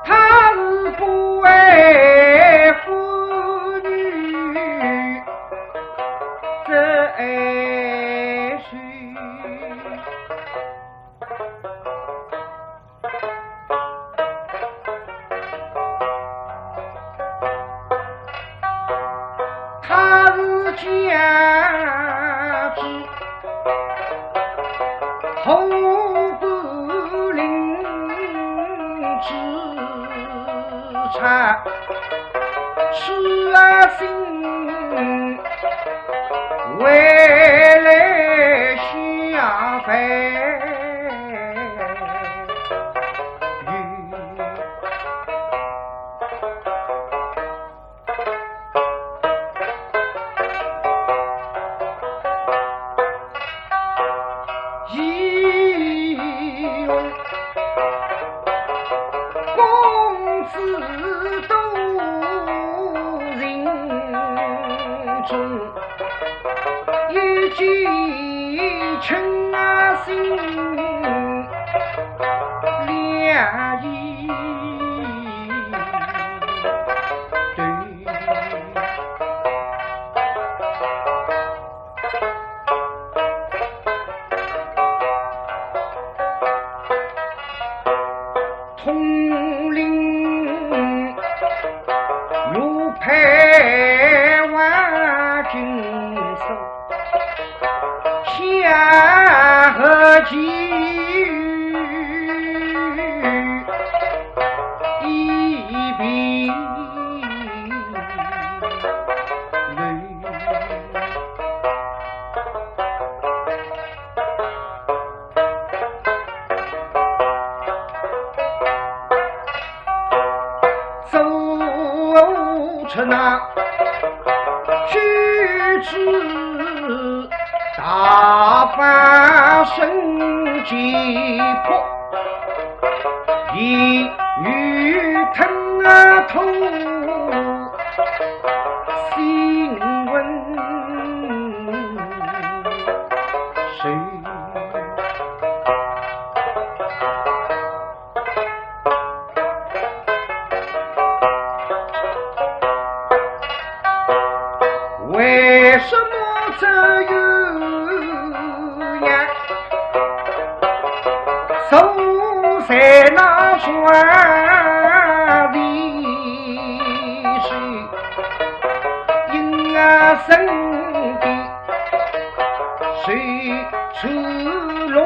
他是不爱妇女这哀愁。 他是家住河北临淄察，是啊，心未来下凡。 公子都人中，一见称啊心两意。 统领刘备万军师，下河去一平。 走出那居住 大半生气魄，一语吞啊吐新闻谁？ 为什么这鸳鸯守在那船的水？因啊生的水出龙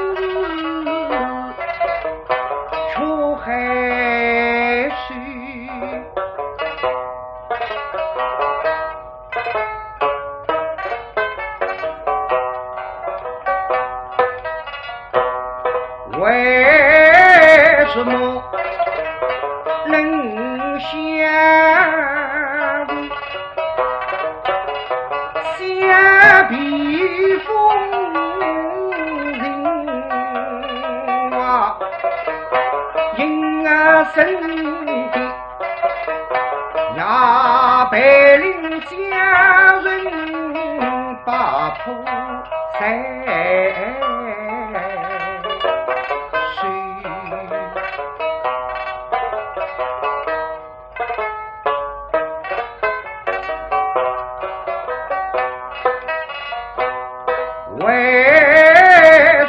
日，出海水。 为什么能下雨？下避风人啊，因啊生的 那白领家人把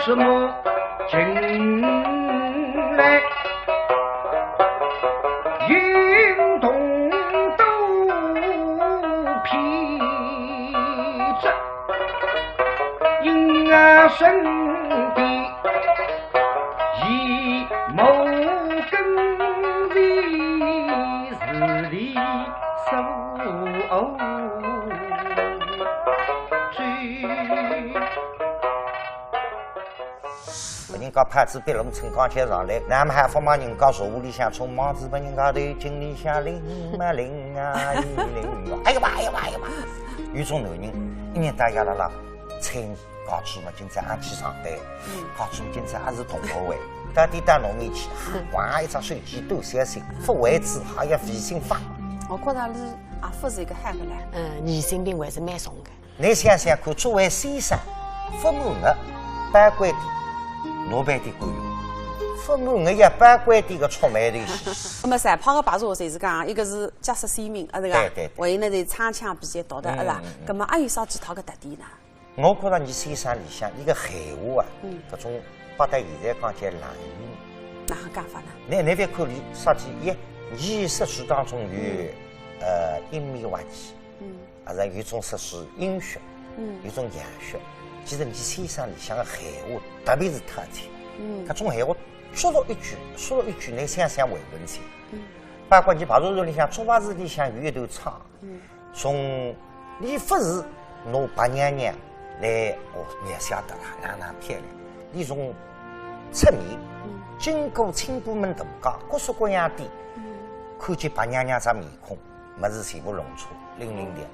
什么进来，运动都疲着，因啊身体一谋跟随是理所追。 拨人家拍仔鼻窿，乘钢钿上来，那么还勿骂人家坐屋里向冲忙子，拨人家头颈里向拎嘛拎啊，一拎啊，哎呀妈，哎呀妈，哎呀妈！有种男人，一日到夜辣辣催你，告诉我今朝俺去上班，告诉我今朝俺是同学会，到底到侬面去，哇，一只手机多小心，勿为子还要微信发。我觉着伊也勿是一个好个人。嗯，疑心病还是蛮重个。 侬想想看，作为先生，勿满意，包关点，侬办点管用。勿满意要包关点个触霉头西。那么上海个白茶侪是讲，一个是角色鲜明，啊，对伐？对对对。还有呢，是唱腔比较独特，嗯，是伐？嗯，嗯。那么还有啥其他个特点呢？我觉着伊先生里向一个闲话啊，嗯。搿种摆到现在讲叫冷语。哪能讲法呢？侬，侬覅看伊啥体，伊，伊说书当中有，呃，阴阳怪气。 嗯。还是有种说是阴血，嗯。有种阳血。其实伊先生里向个闲话，特别是特点，嗯。搿种闲话，说了一句，说了一句，侬想想回本去。嗯。包括伊白茶传里向，祝福词里向有一段唱，嗯。从伊勿是拿白娘娘来，哦，描写得啦，哪能漂亮。伊从侧面，嗯。经过清波门大街，各式各样店，嗯。看见白娘娘只面孔， 物事全部弄错，零零点。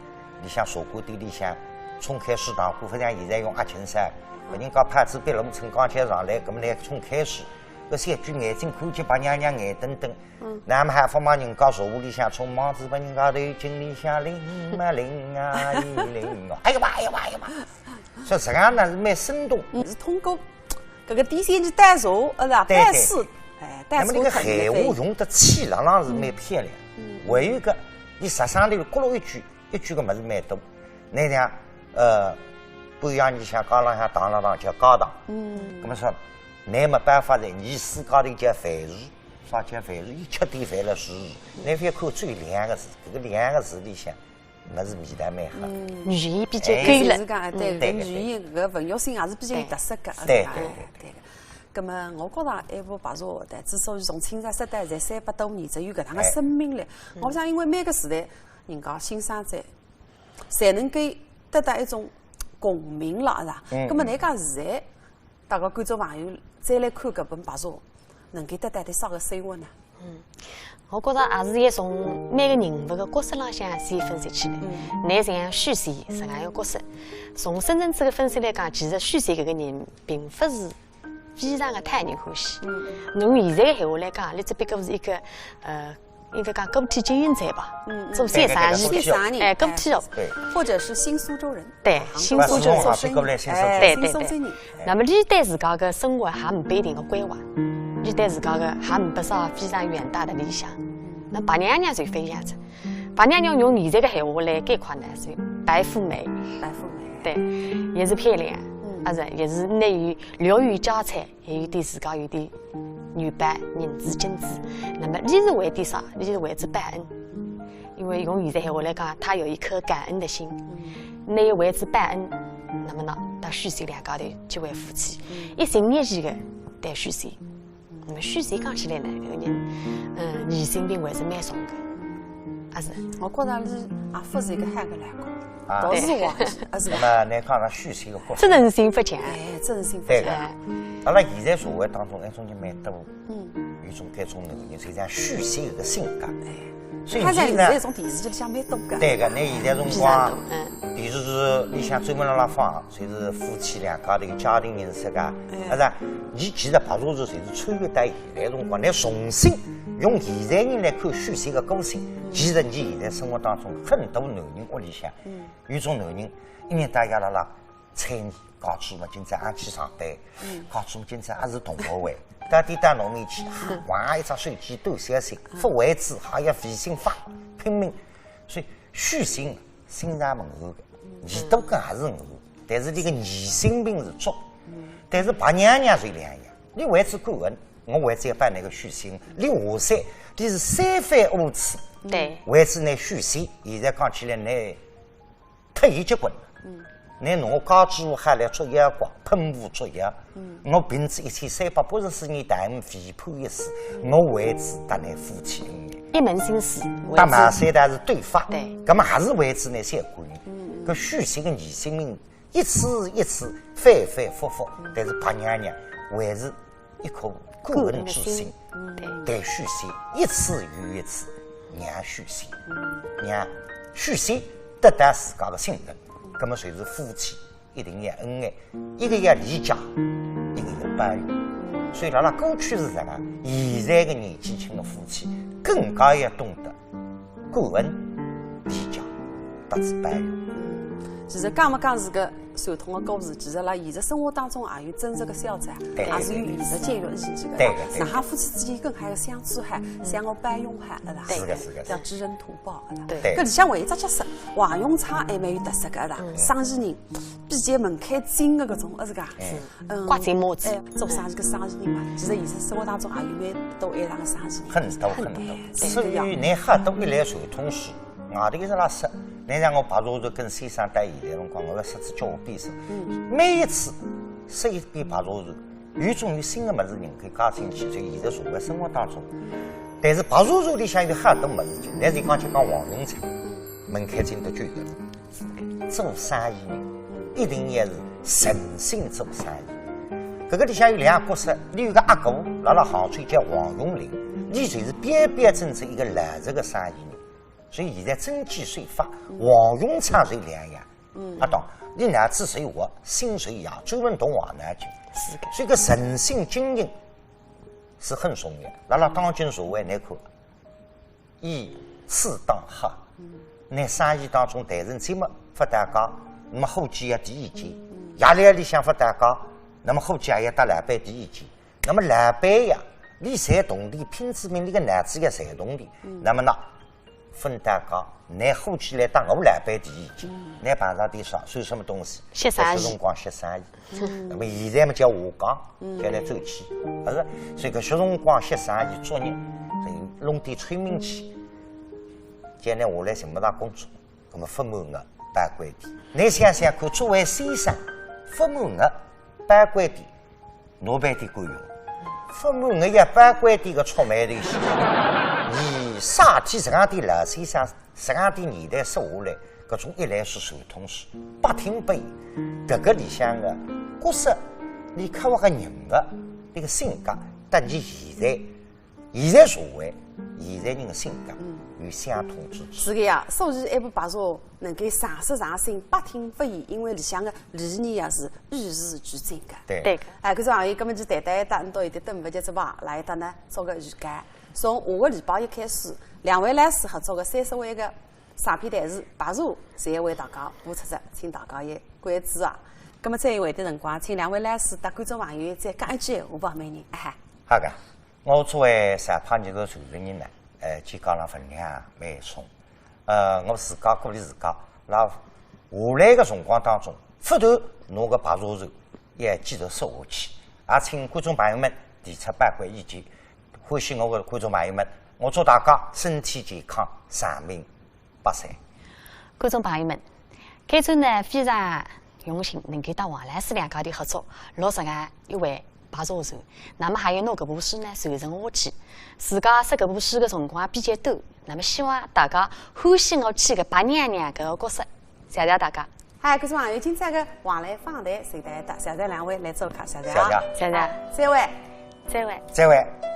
里向茶馆店里向冲开水塘，勿像现在用压斤山，拨人家拍仔鼻窿，乘钢钿上来，搿么来冲开水，搿小鬼眼睛看见白娘娘眼瞪瞪，嗯。那么还勿骂人家茶壶里向冲，忙子拨人家头颈里向拎嘛拎啊，一拎啊，哎呀妈，哎呀妈，哎呀妈！所以实际上呢是蛮生动。嗯，是通过 搿个第三句带手，呃，是吧？对，对。带势，哎，带手。那么那个闲话用得气朗朗是蛮漂亮。嗯。还有一个，伊实际浪头过了一句，一句个物事蛮多。侬像，呃，半夜里向街浪向打打打叫街档。嗯。那么说，侬没办法的，伊自家头叫饭匙，啥叫饭匙？伊吃点饭了是，侬覅看只有两个字，搿个两个字里向 那是味道蛮好。嗯。语言比较哎，勾勒。就是讲，哎，对，嗯。搿语言搿文学性也是比较有特色个，对，对，对，对。对个。葛么我觉着埃部白茶会谈，之所以从清朝说到现在三百多年，只有搿能个生命力。哎。我想，因为每个时代，人家欣赏者，侪能够得到一种共鸣了，是吧？嗯，葛么，嗯。侬讲现在 大家观众朋友再来看搿本白茶，能够得到点啥个收获呢？嗯，我觉着还是要从每个人物个角色浪向先分析起来。嗯。侬像许仙实际上一个角色，从深层次个分析来讲，其实许仙搿个人并勿是非常个讨人欢喜。嗯。侬用现在个闲话来讲，伊只不过是一个，呃， 应该讲个体经营者吧，嗯，嗯。做小生意，对，对，对，个体。小生意，哎，个体哦。哎，对。或者是新苏州人。对，新苏州人。哎，新苏州人。对，对，对。新苏州人。那么，伊对自家个生活还没一定个规划，伊对自家个还没啥非常远大的理想。那白娘娘就勿一样哉，白娘娘用现在个闲话来概括呢，是白富美。白富美。对，也是漂亮，嗯。啊是，也是内有留有家财， 还有点自家有点元宝、银子、金子。那么，伊是为点啥？伊是为之报恩。因为用现在闲话来讲，伊有一颗感恩的心。嗯。伊为之报恩，那么呢，搭许仙两家头结为夫妻。嗯。一心一意个待许仙。那么许仙讲起来呢，搿个人，嗯，疑心病还是蛮重个，啊是。我觉着伊也勿是一个好个老公。 啊。倒是滑稽，啊是吧？那么，侬讲讲许仙个角色。责任心勿强。哎，责任心勿强。对个。阿拉现在社会当中，搿种人蛮多，嗯。有种搿种男人，就像许仙搿个性格。哎。所以现在，伊呢，现在种电视剧里向蛮多个。对个，侬现在辰光，嗯。电视剧里向专门辣辣放，就是夫妻两家头家庭人设个，哎。啊是吧？伊其实白茶是就是穿越到现在辰光，侬重新用现在人来看许仙个个性，其实伊现在生活当中很多男人屋里向，嗯。 有种男人，一日到夜辣辣催伊，告诉我今朝俺去上班，嗯。告诉我今朝俺是同学会，到底到侬面去，哇，一只手机多小心，勿为子还要微信发，拼命。所以许仙心肠蛮好个，伊都讲也是我，但是伊个疑心病是足。嗯。但是白娘娘是两样，你为仔感恩，我为仔要帮那个许仙，你下山，你是三番五次，对为仔那许仙，现在讲起来那忒结棍了。嗯，那侬家主还来捉妖怪，喷雾捉妖，我凭仔一千三百八十四年大恩，肥判一死，我为仔搭那夫妻恩爱。一门心思，搭马三搭是对方，对那么还是为仔那小官人。搿许仙个疑心病一次一次反反复复，但是白娘娘还是一颗感恩之心，对对许仙一次又一次让许仙，让许仙得到自家个信任，那么就是夫妻一定要恩爱，一个要理解，一个要包容。所以辣辣过去是实梗，现在个年纪轻个夫妻更加要懂得感恩、理解，搭仔包容。其实讲么讲是个传统个故事，其实辣现实生活当中也有真实个小姐，对也是有现实教育意义个。对个对个哪哈夫妻之间更还要相处好，相互包容好，对伐？是个是个要知恩图报，对伐？对对搿里向还有一只角色，王永昌还蛮有特色个，对伐？生意人，比肩门槛精个搿种，是个。嗯，刮子帽子哎，做生意个生意人嘛，其实现实生活当中也有蛮多一样个生意人。很多很多。对所以侬好多一来传统书，外头一直辣说，侬像我白蛇传跟先生到现在辰光，我要说仔交关遍哉。每一次说一遍白蛇传，有种有新个物事人可以加进去，就现实社会生活当中。但是白蛇传里向有好多物事，但是讲就讲王永昌，门槛精得够个。 做生意人一定要是诚心做生意。搿个里向有两个角色，伊有个阿哥，辣辣杭州叫王永林，伊就是标标准准一个老实个生意人。所以现在遵纪守法，王永昌是两样。嗯，阿懂？伊脑子是活，心是野，专门动坏脑筋。是个所以搿诚信经营是很重要。辣辣当今社会来看， 以次当好。拿生意当中谈成结么勿搭界，那么伙计要提意见；夜里里向勿搭界，那么伙计也要搭老板提意见。那么老板呀，伊赚铜钿拼仔命，伊个脑子要赚铜钿，那么呢，勿搭界，拿伙计来搭我老板提意见，拿碰着点啥，算什么东西？歇生意搿辰光歇生意。 那么现在么叫下岗，叫来转去，勿是？所以搿歇辰光歇生意做人，所以弄点催眠去，将来下来寻勿着工作，那么勿满额报关点。侬想想看，作为先生，勿满额报关点，拿办点管用？勿满额要报关点个触霉头些，伊啥体实梗点老先生 实梗点年代说下来，搿种一来是传统书，百听不厌。搿个里向个角色，伊刻画个人物，伊个性格，搭伊现在，现在社会，现在人个性格有相通之处。是个呀，所以埃部白蛇能够常说常新，百听不厌，因为里向个理念也是与时俱进个。对。对个。哎，搿种行业根本就谈谈一搭，到现在等勿及只吧，来一搭呢，做个预告。从下个礼拜一开始，两位老师合作个三十回个长篇弹词《白蛇》，侪为大家播出哉，请大家也关注啊。葛么再一回的辰光，请两位老师搭观众朋友再讲一句闲话吧，每人，哎嗨。好个，我作为上海艺术传承人呢，呃，就讲了分量蛮重。呃，我自家鼓励自家，辣下来个辰光当中，勿断拿个白蛇传也继续说下去。也请观众朋友们提出宝贵意见，欢喜我个观众朋友们，我祝大家身体健康，长命百岁。观众朋友们，搿次呢非常荣幸能够搭王老师两家头合作，录实梗一回白蛇传。那么还有拿搿部书呢传承下去。自家说搿部书个辰光比较短，那么希望大家欢喜我去个白娘娘搿个角色，谢谢大家。嗨，观众朋友，今朝个王兰访谈就到搿搭，谢谢两位来做客，谢谢谢谢啊。谢谢。再会。再会。再会。